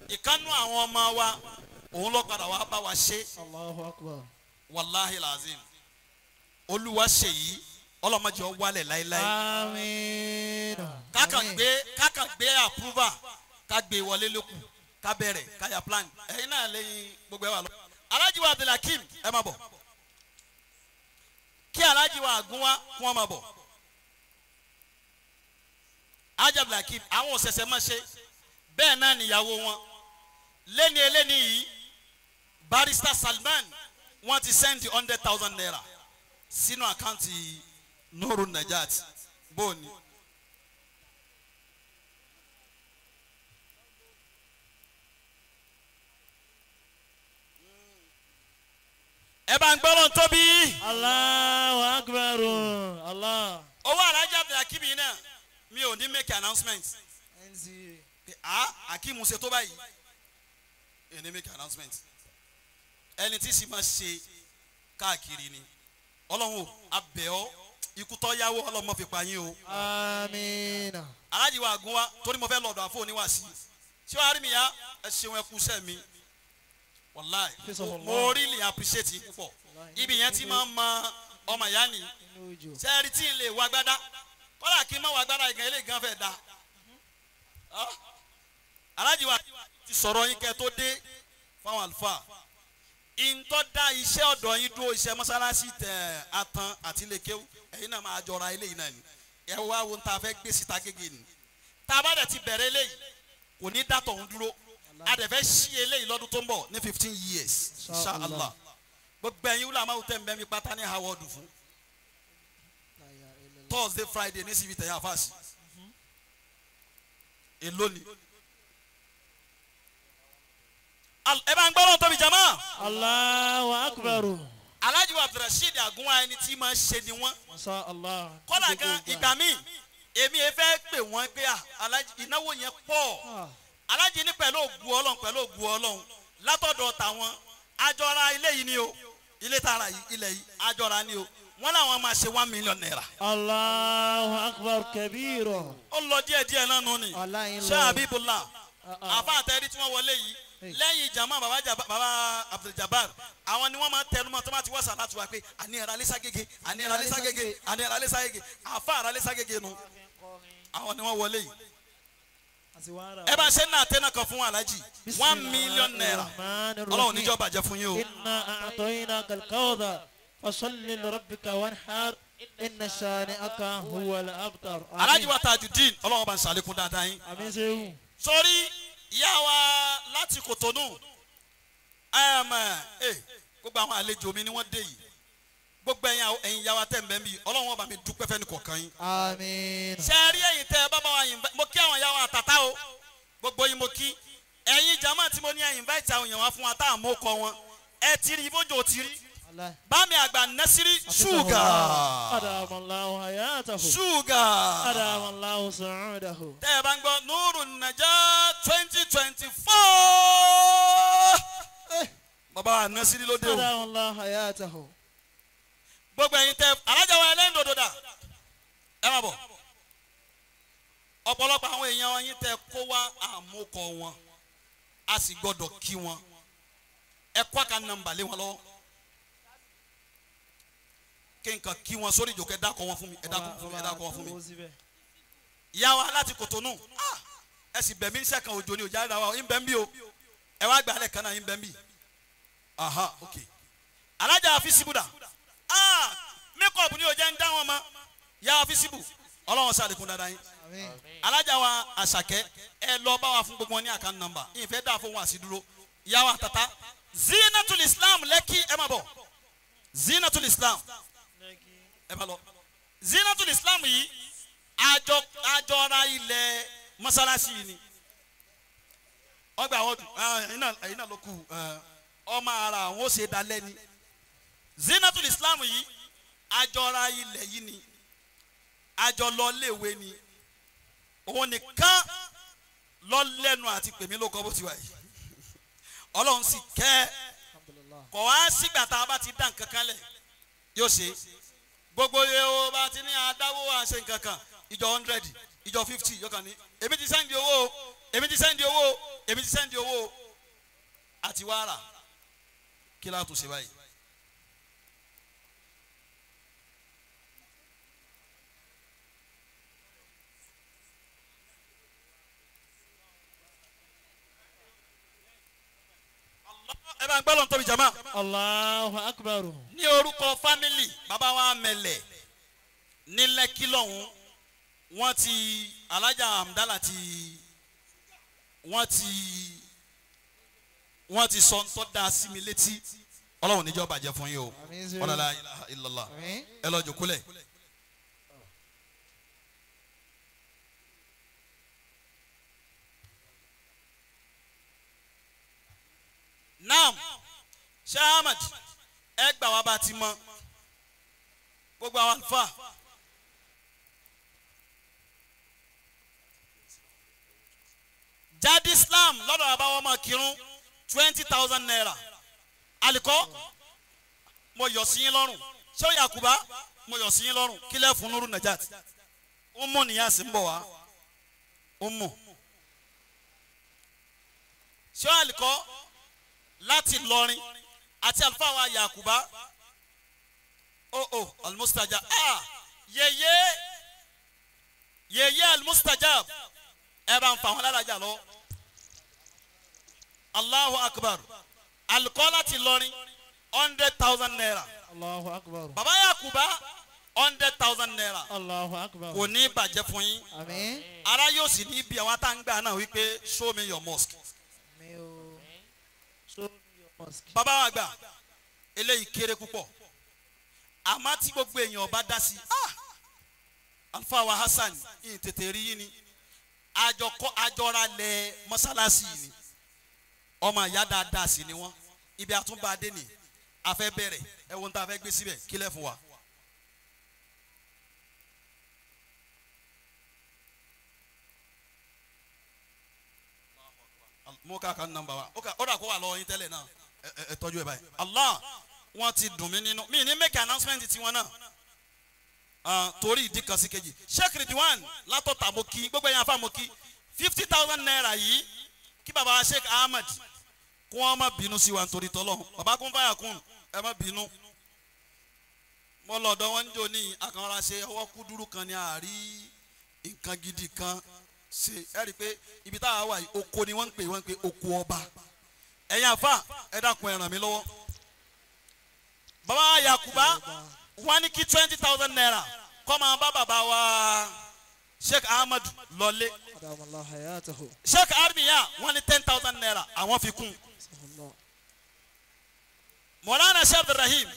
S1: ìkánú àwọn ọmọ wa òun ló padà wá bá wa ṣe.
S2: Allahu Akbar.
S1: Wàláhi làzim olúwa ṣe yìí ọlọ́mọdé ọ wálẹ̀ láéláé.
S2: Àmín.
S1: Kákan gbé approval ká gbé wọlé lókù ká bẹ̀rẹ̀ káyà plan ẹ̀yin náà lẹ́yìn gbogbo ẹ̀ wà lọ. Alhaji wa Abdulhakeem ẹ má bọ̀ kí Alhaji wa Àgúnwá kí wọ́n má bọ̀. Alhaji Abdulhakeem àwọn òṣèṣẹ́ máa ṣe bẹ́ẹ̀ náà níyàwó wọn lẹ́ni eléni yìí Barrister Salman wọ́n ti send 100,000 naira sínú àkáǹtì Nuru Najat bóòní. Ẹ bá ń gbọ́rọ̀ tóbi.
S2: Allahu Akbar Allah.
S1: Owó Alhaji Abdulhakeem yìí náà mi ò ní make announcement. Ah, Akeem ṣe tó báyìí ẹ ní make announcement. Ẹni tí sì máa ṣe káàkiri ni Ọlọ́run abẹ́ ọ ikú tó yáwó Ọlọ́run má fi pa yín o.
S2: Àmín.
S1: Alhaji wa Àgúnwá torí mo fẹ́ lọ́dọ̀ àfọ oníwàásí ṣé wàá rí mi ya ẹ ṣeun ẹ kú iṣẹ́ mi wàláì mo really appreciate yín púpọ̀ ibi yẹn ti máa ń mọ ọmọ ìyá ni ṣé ẹ rí tí n lè wá gbádá kọ́lá kí n má wá gbádá ìgbà ilé gan fẹ́ da. Alhaji wa ti sọ̀rọ̀ yín kẹ́ tó dé fáwọn àlùfáà ìntọ́ da iṣẹ́ ọ̀dọ̀ yín dúró iṣẹ́ mọ́sálásí tẹ̀ atan àti ilékéwú ẹ̀yin náà máa jọra eléyìí náà ni ẹ wá wo ta fẹ́ gbé síta gègé ni tá a bá dẹ̀ ti bẹ̀rẹ̀ eléyìí kò ní dàtọ̀ ń dúró a dẹ̀ fẹ́ ṣí eléyìí lọ́dún tó ń bọ̀ ní 15 years inshallah gbogbo ẹ̀yin wúlò àmàwò tẹ̀ ń bẹ́ mi pátá ní Howard fún Thursday Friday ní síbi tẹ̀yà fásì èló ni. Ẹ bá ń gbọ́dọ̀ tóbi jama.
S2: Allahu Akbar.
S1: Alhaji wa Abdulrasheed Àgúnwá ẹni tí máa ń ṣe ni wọ́n.
S2: Masha Allah.
S1: Kọ́lá gan ìgbà míì èmi ẹ fẹ́ pè wọ́n pé Alhaji ìnáwó yẹn pọ̀. Alhaji ní pẹ̀lú ògùn Ọlọ́run pẹ̀lú ògùn Ọlọ́run látọ̀dọ̀ tàwọn àjọra ilé yìí ni o ilé tààrà yìí ilẹ̀ yìí àjọra ni o wọ́n làwọn máa ṣe 1 million naira.
S2: Allahu Akbar kabira.
S1: Ó lọ díẹ̀ díẹ̀ náà nù ni. Ṣé Habibullah àfa àtẹ̀rí tí wọ́n wọlé yìí lẹ́yìn ìjàmọ́ baba Abduljabar àwọn ni wọ́n máa tẹnumọ́ tó máa ti wọ́sàn láti wá pé àní ẹ̀rọ alẹ́sà gègé àní ẹ̀rọ alẹ́sà gègé àní ẹ̀rọ alẹ́sà gègé àfa ẹ̀rọ alẹ́sà gègé nu àwọn ni wọ́n wọlé yìí. Ẹ bá ṣe ní àtẹnà kan fún Alhaji 1 million naira Ọlọ́run níjọ́ bàjẹ́ fún yín o.
S2: Inna a'tainaka al-kawthar fasalli li rabbika wanhar inna shani'aka huwal abtar.
S1: Alhaji wa Tajudeen Ọlọ́run bá ń ṣàlékún dáadáa yín.
S2: Àmín sẹ́wù.
S1: Sórí ìyá wa láti Kòtónú gbogbo àwọn àlejò mi ni wọ́n dé yìí gbogbo ẹ̀yin ìyá wa tẹ̀ ń bẹ́ mi Ọlọ́run ọba mi dúpẹ́ fẹ́ni kọ̀ọ̀kan yín.
S2: Àmín.
S1: Ṣé ẹ rí ẹ̀yin tẹ́ ẹ bá bá wa yìnbá mo kí àwọn ìyá wa àtàtà o gbogbo yín mo kí ẹ̀yin jama tí mo ní ẹ̀yin invite àwọn èèyàn wá fún wa tá à mú kọ wọn ẹ ti rí ibójú ò ti rí bámi àgbà Nẹ́sírí ṣúgà
S2: Adamallahu hayatahu
S1: ṣúgà
S2: Adamallahu su'udahu.
S1: Tẹ́ ẹ bá ń gbọ́ Nuru Najat 2024 bàbá Nẹ́sírí ló dé o.
S2: Adamallahu hayatahu.
S1: Gbogbo ẹ̀yin tẹ́ alájà wa ẹlẹ́yìn dòdò dà ẹ má bọ̀ ọ̀pọ̀lọpọ̀ àwọn èèyàn yín tẹ́ kó wá àmúkọ wọn a sì gbọ́dọ̀ kí wọn ẹ kó àká nọ́mbà lé wọn lọ́wọ́ kí n kàn kí wọn sórí ìjòkó ẹ dákọ̀ wọn fún mi ẹ dákọ̀ wọn fún mi ẹ dákọ̀ wọn fún mi. Ìyá wa láti Kòtónú ẹ sì bẹ̀ mí níṣẹ́ kan òjò ni òjò àríra wa ń bẹ̀ ń bí o ẹ wá gbà á lẹ̀ kan náà ń bẹ̀ ń bí aha ok alájà àfi síbúdà makeup ni òjò ń dá wọn mọ́. Yà á fi síbù ọlọ́run sàlékún dáadáa yín. Alájà wa àṣàkẹ́ ẹ lọ bá wa fún gbogbo wọn ní àkàn nọ́mbà ìfẹ́ dà fún wọn àti dúró. Yà wà tata Zinatul Islam Lẹ́kì ẹ má bọ̀. Zinatul Islam ẹ má lọ. Zinatul Islam yìí àjọra ilẹ̀ mọ́sálásí yìí ni. Wọ́n gba àwọn ẹ̀yin náà ló kù ọmọ ara àwọn ó ṣe dalẹ́ ni. Zinatul Islam yìí àjọra ilẹ̀ yìí ni àjọ lọ léwe ni òun nìkan lọ lẹ́nu àti pèmí ló kọ́ bó ti wà yìí. Ọlọ́run sì kẹ́ kọ̀ wá sígbà tá a bá ti dá nǹkan kan lẹ̀ yóò ṣe gbogbo iye o bá ti ní adáwó àṣẹ nǹkan kan ìjọ 100 ìjọ 50 yóò kàn ní èmi ti sẹ́ndì owó èmi ti sẹ́ndì owó èmi ti sẹ́ndì owó àti wàrà kí láà tún ṣe báyìí. Ẹ bá ń gbọ́ lọ́n tóbi jama.
S2: Allahu akbar.
S1: Ní orúkọ fámìlì bàbá wa mẹlẹ̀ ní Lẹ́kí lọ́hùn wọ́n ti alájà Amdala ti wọ́n ti sọ ntọ́ da sí mi létí. Ọlọ́run níjọ́ bàjẹ́ fún yín o. Wala ilaha illallah. Ẹ lọ jòkúlẹ̀. Naam Sheikh Ahmed ẹ gbà wá bá ti mọ gbogbo àwọn àlùfáà. Jadi Islam lọ́dọ̀ àbáwọ́ máa kírun 20,000 naira. Alikọ́ mo yọ̀ sí yín lọ́rùn. Ṣé Yakuba mo yọ̀ sí yín lọ́rùn. Kílẹ̀ fún Nuru Najat. Umu nìyá sí ń bọ̀ wá. Umu. Ṣé alikọ́ láti lọrin àti àlùfáà wa Yakuba oh almustajab yeye yeye almustajab ẹ bá ń fa àwọn alájà lọ. Allahu akbar. Alikọ́ láti lọrin 100,000 naira.
S2: Allahu akbar.
S1: Baba Yakuba 100,000 naira.
S2: Allahu akbar.
S1: Kò ní bàjẹ́ fún yín.
S2: Àmín.
S1: Ara yóò sì ní bí àwọn tá ń gbà náà wípé show me your mosque. Bàbá wa gbà eléyìí kéré púpọ̀ àmọ́ tí gbogbo èèyàn bá dá sí Alfa wa Hasan yìí tètè rí yín ni àjọra lẹ mọ́sálásí yìí ni ọmọ ìyá dáadáa sí ni wọ́n ibi àtúnbà adé ni a fẹ́ bẹ̀rẹ̀ ẹ wo ní ta fẹ́ gbé síbẹ̀ kílẹ̀ fún wa. Mo ká kan nọ́mbà wa ó dà kó wà lọ́wọ́ yín tẹ́lẹ̀ náà ẹ tọ́jú ẹ báyìí. Allah wọ́n ti dùn mí nínú mi ní make announcement tiwọn náà torí ìdí kan sí kejì. Sheikh Ridwan látọ̀tà mo kí gbogbo ẹ̀yin afa mo kí 50,000 naira yìí kí baba wa Sheikh Ahmed kó wọn má bínú sí wa nítorí tọ́lọ́ baba kún fàyà kún ẹ má bínú. Mo lọ́dọ̀ wọn ń jò ní àkànrà ṣe ọwọ́ kúdúrú kan ní àárí nǹkan gidi kan ṣe ẹ rí i pé ibi táwa wà yìí oko ni wọ́n ń pè oko ọba. Ẹ̀yin àfa ẹ dákun ẹ ràn mí lọ́wọ́. Baba Yakuba wọ́n ní kí 20,000 naira kọ́ máa bá bàbá wa Sheikh Ahmed lọlé. Sheikh Armiya wọ́n ní 10,000 naira àwọn fi kún. Mọ̀lánà Sheikh Abdulrahim.